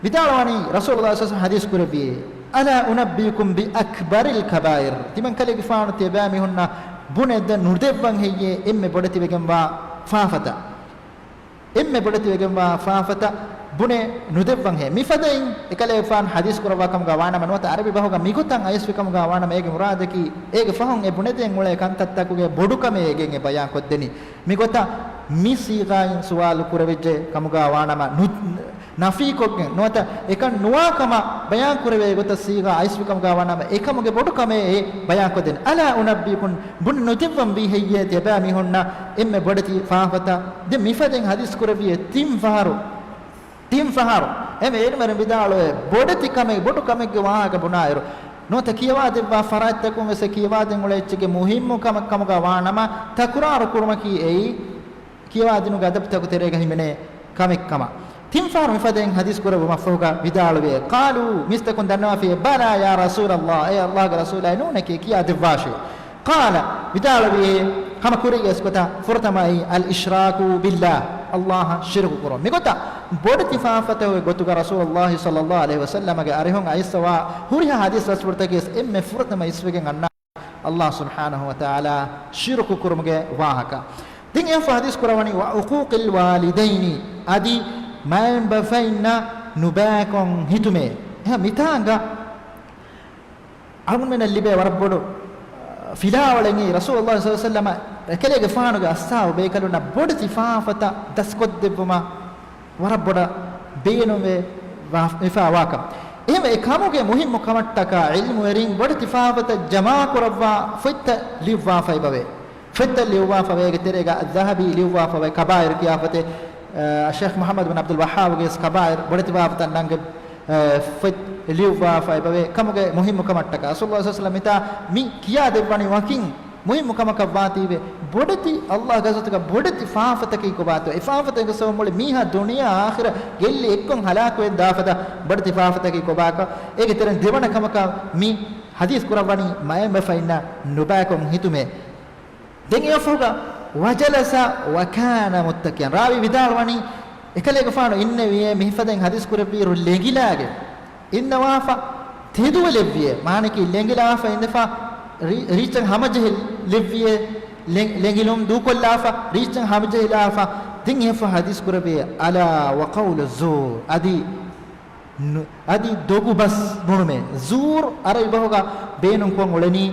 ވިދާޅުވަނީ، ރަސޫލުﷲ ޞައްލަﷲު ޢަލައިހި ވަސައްލަމަ ޙަދީޘް ކުރެއްވި، ألا أنبئكم بأكبر الكبائر؟ ތިމަން ކަލޭގެފާނު ތިޔަބައިމީހުންނަށް ބުނެދެ ނުދެއްވަން ހެއްޔޭ އެންމެ ބޮޑެތިވެގެންވާ ފާފަތައް؟ އެންމެ ބޮޑެތިވެގެންވާ ފާފަތައް ބުނެ ނުދެއްވަން ހޭ. މިފަދައިން އެކަލޭގެފާނު ޙަދީޘް ކުރައްވާ ކަމުގަ ވާނަމަ، ނުވަތަ ޢަރަބި ބަހުގަ މިގޮތަށް އައިސްފި ކަމުގަ ވާނަމަ، އޭގެ މުރާދަކީ އޭގެ ފަހުން އެ ބުނެދޭން އުޅޭ ކަންތައްތަކުގެ ބޮޑުކަމެއް އޭގެން އެ ބަޔާންކޮށްދެނީ. މިގޮތަށް މި ސީޣާއިން ސުވާލު ކުރެވިއްޖެ ކަމުގަ ވާނަމަ، ނު-، ނަފީކޮށްގެން ނުވަތަ އެކަން ނުވާ ކަމަށް ބަޔާން ކުރެވޭ ގޮތަށް ސީޣާ އައިސްފި ކަމުގަ ވާނަމަ، އެކަމުގެ ބޮޑުކަމެއް އެ ބަޔާންކޮށްދެނީ. ألا أنبئكم، ބުނެ ނުދެއްވަން ވީ ހެއްޔޭ ތިޔަބައިމީހުންނަށް އެންމެ ބޮޑެތި ފާފަތައް؟ ދެން މިފަދައިން ޙަދީޘް ކުރެއްވިއޭ ތިން ފަހަރު، ތިން ފަހަރު. އެންމެ ޢިލްމުވެރިން ވިދާޅުވޭ، ބޮޑެތި ކަމެއް، ބޮޑު ކަމެއްގެ ވާހަކަ ބުނާއިރު، ނުވަތަ ކިޔަވާދެއްވާ ފަރާތްތަކުން ވެސް އެ ކިޔަވާދޭން އުޅޭ އެއްޗެއްގެ މުހިއްމު ކަމެއް ކަމުގަ ވާނަމަ، ތަކުރާރު ކުރުމަކީ އެއީ ކިޔަވާދިނުމުގެ އަދަބުތަކުގެ ތެރޭގަ ހިމެނޭ ކަމެއް ކަމަށް. ތިން ފަހަރު މިފަދައިން ޙަދީޘް ކުރެއްވުމަށްފަހުގަ ވިދާޅުވިއޭ، قالوا، މީސްތަކުން ދަންނަވާފިއޭ، بلى يا رسول الله، އޭ ﷲގެ ރަސޫލާއޭ، ނޫނެކޭ، ކިޔާދެއްވާށޭ. قال، ވިދާޅުވިއޭ، ހަމަ ކުރީގެ އިސްގޮތަށް ފުރަތަމައީ، الإشراك بالله، ﷲއަށް ޝިރުކު ކުރުން. މިގޮތަށް ބޮޑެތި ފާފަތަކުގެ ގޮތުގަ ރަސޫލުﷲ ޞައްލަﷲު ޢަލައިހި ވަސައްލަމަގެ އަރިހުން އައިސްފަވާ ހުރިހާ ޙަދީޘް ބަސްފުޅުތަކެއް ވެސް އެންމެ ފުރަތަމަ އިސްވެގެން އަންނާ ﷲ ސުބްޙާނަހޫ ވަތަޢާލާ ޝިރުކު ކުރުމުގެ ވާހަކަ. ދެން އެއަށްފަހު ޙަދީޘް ކުރައްވަނީ، وعقوق الوالدين، އަދި މައިންބަފައިންނަށް ނުބައިކޮށް ހިތުމޭ. އެހާ މިތާނގަ އަޅުގަނޑުމެންނަށް ލިބޭ ވަރަށް ބޮޑު، އަ، ފިލާވަޅެއް ރަސޫލުﷲ ޞައްލަﷲު ޢަލައިހި ވަސައްލަމަ އެކަލޭގެފާނުގެ އަޞްޙާބު ބޭކަލުންނަށް ބޮޑެތި ފާފަތައް ދަސްކޮށްދެއްވުމަށް ވަރަށް ބޮޑަށް ބޭނުންވެ ވާ-، ވެފާ ވާކަން. އެހެންވެ، އެ ކަމުގެ މުހިއްމު ކަމަށްޓަކާ ޢިލްމުވެރިން ބޮޑެތި ފާފަތައް ޖަމާކުރައްވާ ފޮތްތައް ލިޔުއްވާފައިބަވޭ. ފޮތްތައް ލިޔުއްވާފަވޭ. އޭގެ ތެރޭގަ އައްޒަހަބީ ލިޔުއްވާފަވޭ ކަބާއިރު ކިޔާ ފޮތެއް، އަ، ޝޭޚް މުޙައްމަދު ބިން ޢަބްދުލް ވައްހާބުގެ ވެސް ކަބާއިރު ބޮޑެތި ފާފަތައް ނަންގެ، އަ، ފޮތް ލިޔުއްވާފައިބަވޭ. ކަމުގެ މުހިއްމު ކަމަށްޓަކާ ރަސޫލުﷲ ޞައްލަﷲު ޢަލައިހި ވަސައްލަމަ މިތާ މި ކިޔާދެއްވަނީ ވަކިން މުހިއްމު ކަމަކަށް ވާތީވެ، ބޮޑެތި ﷲގެ ޙަޟްރަތުގަ ބޮޑެތި ފާފަތަކީ ކޮބާތޯ؟ އެ ފާފަތަކުގެ ސަބަބުން މުޅި މީހާ ދުނިޔެ އާޚިރަތް ގެއްލި އެއްކޮށް ހަލާކުވެ ދާފަދަ ބޮޑެތި ފާފަތަކީ ކޮބާކަށް؟ އޭގެ ތެރެއިން ދެވަނަ ކަމަކަށް މި ޙަދީޘް ކުރައްވަނީ މައިންބަފައިންނަށް ނުބައިކޮށް ހިތުމޭ. ދެން އެއަށްފަހުގަ، وجلس وكان متكئا. ރާވީ ވިދާޅުވަނީ، އެކަލޭގެފާނު އިންނެވިއޭ މިފަދައިން ޙަދީޘް ކުރެއްވިއިރު ޅެނގިލާގެން އިންނަވާފަ ތެދުވެލެއްވިއޭ. މާނައަކީ ޅެނގިލާފަ އިނދެފަ ރީ-، ރީއްޗަށް ހަމަޖެހިލެއްވިއޭ. ޅެ-، ޅެނގިލުން ދޫކޮށްލާފަ ރީއްޗަށް ހަމަޖެހިލާފަ. ދެން އެއަށްފަހު ޙަދީޘް ކުރެއްވިއޭ، ألا وقول الزور. އަދި ނު-، އަދި ދޮގު ބަސް ބުނުމޭ. ޒޫރު ޢަރަބި ބަހުގަ ބޭނުންކޮށް އުޅެނީ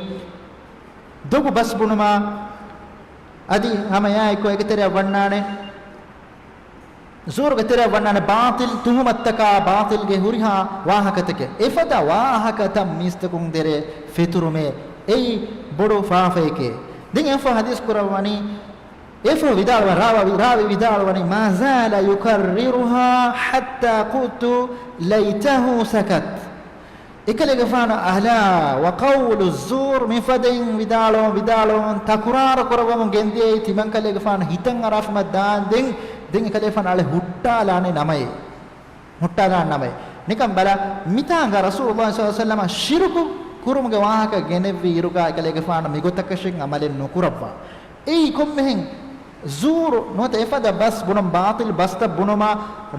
ދޮގު ބަސް ބުނުމާ އަދި ހަމަ އެއާއެކު އޭގެ ތެރެއަށް ވަންނާނެ، ޒޫރުގެ ތެރެއަށް ވަންނާނެ ބާޠިލް ތުހުމަތުތަކާ، ބާޠިލްގެ ހުރިހާ ވާހަކަތަކެއް. އެފަދަ ވާހަކަތައް މީސްތަކުން ދެރަ ފެތުރުމޭ، އެއީ ބޮޑު ފާފައެކޭ. ދެން އެއަށްފަހު ޙަދީޘް ކުރައްވަނީ، އެއަށްފަހު ވިދާޅުވަ-، ރާވީ، ރާވީ ވިދާޅުވަނީ، ما زال يكررها حتى قلت ليته سكت. އެކަލޭގެފާނު ألا وقول الزور، މިފަދައިން ވިދާޅުވަމުން، ވިދާޅުވަމުން، ތަކުރާރު ކުރައްވަމުން ގެންދިޔައީ ތިމަންކަލޭގެފާނު ހިތަށް އަރާފަމަށް ދާންދެން، ދެން އެކަލޭގެފާނު އަޅެ ހުއްޓާލާނެ ނަމައޭ. ހުއްޓާލާން ނަމައޭ. ނިކަން ބަލަ، މިތާނގަ ރަސޫލުﷲ ޞައްލަﷲު ޢަލައިހި ވަސައްލަމަ ޝިރުކު ކުރުމުގެ ވާހަކަ ގެނެއްވި އިރުގަ އެކަލޭގެފާނު މިގޮތަކަށެއް ޢަމަލެއް ނުކުރައްވާ. އެއީ ކޮންމެހެން ޒޫރު ނުވަތަ އެފަދަ ބަސް ބުނުން، ބާޠިލް ބަސްތައް ބުނުމާ،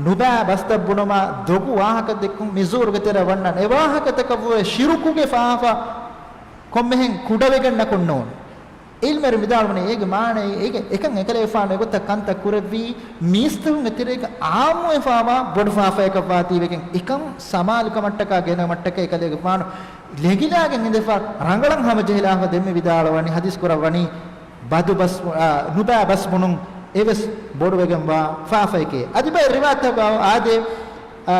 ނުބައި ބަސްތައް ބުނުމާ، ދޮގު ވާހަކަ ދެއްކުން މި ޒޫރުގެ ތެރެއަށް ވަންނާނެ. އެ ވާހަކަތަކަށްވުރެ ޝިރުކުގެ ފާފަ ކޮންމެހެން ކުޑަވެގަންނަކުން ނޫން. ޢިލްމުވެރިން ވިދާޅުވަނީ އޭގެ މާނައީ، އޭގެ އެކަން އެކަލޭގެފާނު އެގޮތަށް ކަންތައް ކުރެއްވީ، މީސްތަކުންގެ ތެރޭގަ ޢާއްމުވެފާވާ ބޮޑު ފާފަޔަކަށްވާތީވެގެން، އެކަން ސަމާލުކަމަށްޓަކާ ގެނައުމަށްޓަކައި އެކަލޭގެފާނު ލެނގިލާގެން އިނދެފަ ރަނގަޅަށް ހަމަޖެހިލާފަ ދެންމެ ވިދާޅުވަނީ، ޙަދީޘް ކުރައްވަނީ ބަދު ބަސް، އާ، ނުބައި ބަސް ބުނުން އެވެސް ބޮޑުވެގެންވާ ފާފައެކޭ. އަދި ބައެއް ރިވާޔަތްތަކުގަ އާދޭ، އާ،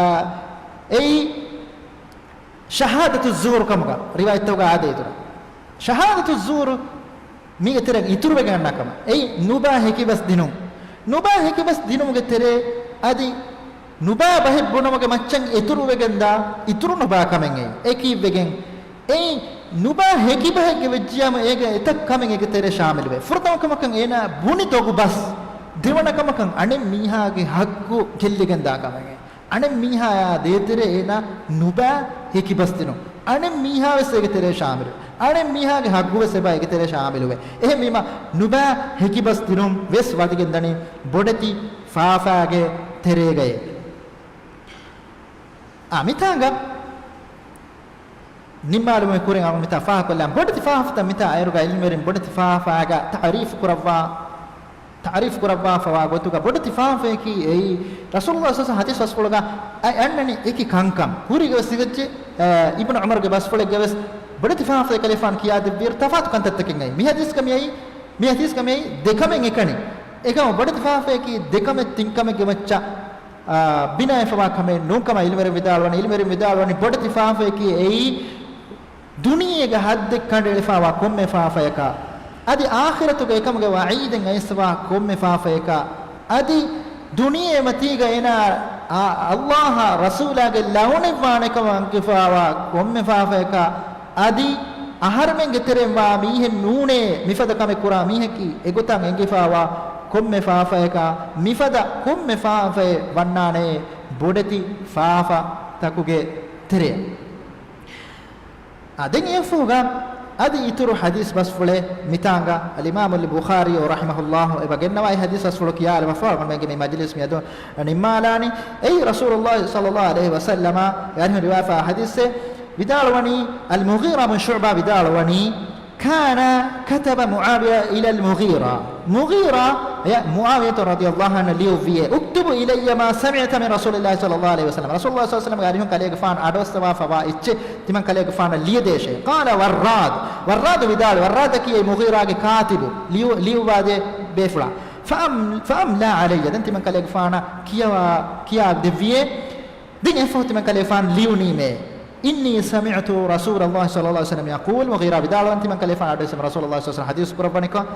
އެއީ ޝަހާދަތު ޒޫރު ކަމުގަ ރިވާޔަތްތަކުގަ އާދޭ އިތުރަށް. ޝަހާދަތު ޒޫރު މީގެ ތެރެއަށް އިތުރުވެގެން އަންނަ ކަމަށް. އެއީ ނުބައި ހެކިބަސް ދިނުން. ނުބައި ހެކިބަސް ދިނުމުގެ ތެރޭ އަދި ނުބައި ބަހެއް ބުނުމުގެ މައްޗަށް އިތުރުވެގެންދާ އިތުރު ނުބައި ކަމެއް އެއީ. އެކީއްވެގެން އެއީ ނުބައި ހެކިބަހެއްގެ ވެއްޖިއްޔާމު އޭގެ އެތައް ކަމެއް އޭގެ ތެރޭ ޝާމިލުވޭ. ފުރަތަމަ ކަމަކަށް އޭނާ ބުނި ދޮގު ބަސް. ދެވަނަ ކަމަކަށް އަނެއް މީހާގެ ޙައްޤު ގެއްލިގެންދާ ކަމެއް. އަނެއް މީހާޔާ ދޭތެރޭ އޭނާ ނުބައި ހެކިބަސް ދިނުން. އަނެއް މީހާވެސް އޭގެ ތެރޭ ޝާމިލު. އަނެއް މީހާގެ ޙައްޤުވެސް އެބަ އޭގެ ތެރޭ ޝާމިލުވޭ. އެހެންވީމަ ނުބައި ހެކިބަސް ދިނުން ވެސް ވަދެގެންދަނީ ބޮޑެތި ފާފާގެ ތެރޭގައޭ. އާ، މިތާނގަ ނިންމާލުމުގެ ކުރިން އަޅުގަނޑު މިތާ ފާހަގަކޮށްލާން ބޮޑެތި ފާފަތައް މިތާ އައިރުގަ ޢިލްމުވެރިން ބޮޑެތި ފާފާގަ ތަޢުރީފު ކުރައްވާ، ތަޢުރީފު ކުރައްވާފަވާ ގޮތުގަ ބޮޑެތި ފާފައަކީ އެއީ ރަސޫލުﷲ ޞައްލަﷲު ޢަލައިހި ވަސައްލަމަ ޙަދީޘް ބަސްފުޅުގަ އަންނަނީ އެކި ކަންކަން. ކުރީގަ ވެސް ލިޔެއްޖެ، އަ، އިބްނު ޢުމަރުގެ ބަސްފުޅެއްގަ ވެސް ބޮޑެތި ފާފައެއް ކަލޭފާނު ކިޔާދެއްވިއިރު ތަފާތު ކަންތައްތަކެއް އައި. މި ޙަދީޘްގަ މިއައީ، މި ޙަދީޘްގަ މިއައީ ދެކަމެއް އެކަނި. އެކަމަށް ބޮޑެތި ފާފައަކީ ދެކަމެއް ތިންކަމެއްގެ މައްޗަށް އާ، ބިނާވެފަވާ ކަމެއް ނޫންކަމަށް ޢިލްމުވެރިން ވިދާޅުވަނީ، ޢިލްމުވެރިން ވިދާޅުވަނީ ބޮޑެތި ފާފައަކީ އެއީ ދުނިޔޭގެ ޙައްދެއް ކަނޑައެޅިފާވާ ކޮންމެ ފާފަޔަކާ، އަދި އާޚިރަތުގެ އެކަމުގެ ވަޢީދެއް އައިސްފާ ކޮންމެ ފާފަޔަކާ، އަދި ދުނިޔެމަތީގަ އޭނާ އާ، ﷲ އާ ރަސޫލާގެ ލަޢުނަތްވާނެ ކަމަށް އަންގިފާވާ ކޮންމެ ފާފަޔަކާ، އަދި އަހަރެމެންގެ ތެރެއިން ވާ މީހެއް ނޫނޭ މިފަދަ ކަމެއް ކުރާ މީހަކީ އެގޮތަށް އެނގިފާވާ ކޮންމެ ފާފަޔަކާ، މިފަދަ ކޮންމެ ފާފައެއް ވަންނާނެ ބޮޑެތި ފާފަތަކުގެ ތެރެއަށް. އާ، ދެން އެއަށްފަހުގަ އަދި އިތުރު ޙަދީޘް ބަސްފުޅެއް މިތާނގަ އަލްއިމާމުލް ބުޚާރީ ރަޙިމަހުﷲ އެބަ ގެންނަވާ އެ ޙަދީޘް ބަސްފުޅު ކިޔާލަމަށްފަހު އަޅުގަނޑުމެންގެ މި މަޖިލިސް މިއަދު ނިންމާލާނީ. އެއީ ރަސޫލުﷲ ޞައްލަﷲު ޢަލައިހި ވަސައްލަމަ އަންހު ރިވާފާ ޙަދީޘެއް ވިދާޅުވަނީ، އަލްމުޣީރާ ބިން ޝުޢުބާ ވިދާޅުވަނީ، كان كتب معاوية إلى المغيرة. މުޣީރާ އެ މުޢާވިޔަތު ރަޟިޔަﷲު ޢަންހު ލިޔުއްވިއޭ، اكتب إلي ما سمعت من رسول الله صلى الله عليه وسلم. ރަސޫލުﷲ ޞައްލަﷲު ޢަލައިހި ވަސައްލަމަ އަރިހުން ކަލޭގެފާނު އަޑުއައްސަވާފަވާ އެއްޗެއް ތިމަން ކަލޭގެފާނަށް ލިޔެދޭށޭ. قال ވައްރާދު. ވައްރާދު ވިދާޅުވި، ވައްރާދަކީ އެ މުޣީރާގެ ކާތިބު، ލިޔު، ލިޔުއްވާދޭ ބޭފުޅާ. فأم، فأملى علي. ދެން ތިމަން ކަލޭގެފާނަށް ކިޔަވާ، ކިޔާ ދެއްވިއޭ. ދެން އެއަށްފަހު ތިމަން ކަލޭގެފާނު ލިޔުނީމޭ، إني سمعت رسول الله صلى الله عليه وسلم يقول، މުޣީރާ ވިދާޅުވަން ތިމަން ކަލޭގެފާނު އަޑުއެއްސެމެ ރަސޫލުﷲ ޞައްލަﷲު ޢަލައިހި ވަސައްލަމަ ޙަދީޘް ކުރައްވަނިކޮށް،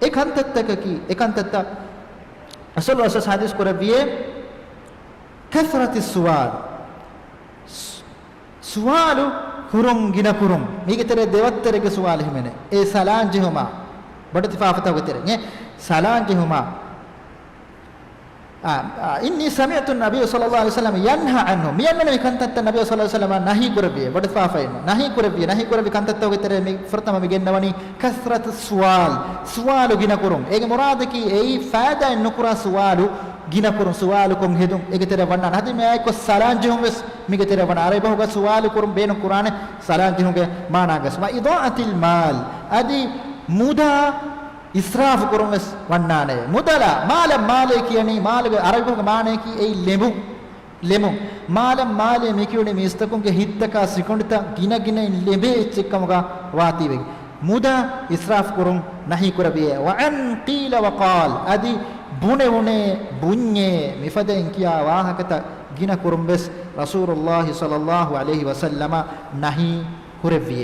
އެ ކަންތައްތަކަކީ، އެ ކަންތައްތައް ރަސޫލުﷲ ޞައްލަﷲު ޢަލައިހި ވަސައްލަމަ ޙަދީޘް ކުރެއްވިއޭ، كثرة السؤال، ސުވާލު ކުރުން ގިނަ ކުރުން. މީގެ ތެރޭ ދެވައްތަރެއްގެ ސުވާލު ހިމެނޭ. އެ ސަލާން ޖެހުމާ، ބޮޑެތި ފާފަތަކުގެ ތެރެއިން އެ ސަލާން ޖެހުމާ. އާ، އާ، إني سمعت النبي صلى الله عليه وسلم ينهى عنه. މި އަންނަނީ މި ކަންތައްތައް ނަބީ ޞައްލަﷲު ޢަލައިހި ވަސައްލަމަ ނަހީ ކުރެއްވިއޭ، ބޮޑެތި ފާފައިން ނަހީ ކުރެއްވިއޭ. ނަހީ ކުރެއްވި ކަންތައްތަކުގެ ތެރޭ މި ފުރަތަމަ މި ގެންނަވަނީ كثرة السؤال، ސުވާލު ގިނަ ކުރުން. އޭގެ މުރާދަކީ އެއީ ފައިދާއެއް ނުކުރާ ސުވާލު ގިނަ ކުރުން، ސުވާލު ކޮށް ހެދުން. އޭގެ ތެރެއަށް ވަންނާނެ. އަދި މިއާއެކު ސަލާން ޖެހުން ވެސް މީގެ ތެރެއަށް ވަންނާނެ. ޢަރަބި ބަހުގަ ސުވާލު ކުރުން ބޭނުން ކުރާނެ ސަލާން ޖެހުމުގެ މާނާގަސް. وإضاعة المال، އަދި މުދާ އިސްރާފު ކުރުން ވެސް ވަންނާނެ. މުދަލާ، މާލަށް މާލޭ ކިޔަނީ، މާލުގެ ޢަރަބި ބަހުގެ މާނަޔަކީ އެއީ ލެމުން. ލެމުން. މާލަށް މާލޭ މި ކިޔުނީ މީސްތަކުންގެ ހިތްތަކާ ސިކުނޑިތައް ގިނަ ގިނައިން ލެބޭ އެއްޗެއްކަމުގަ ވާތީވެގެން. މުދާ އިސްރާފު ކުރުން ނަހީ ކުރެއްވިއޭ. وعن قيل وقال، އަދި ބުނެވުނޭ ބުންޏޭ މިފަދައިން ކިޔާ ވާހަކަތައް ގިނަ ކުރުން ވެސް ރަސޫލުﷲ ޞައްލަﷲު ޢަލައިހި ވަސައްލަމަ ނަހީ ކުރެއްވިއޭ.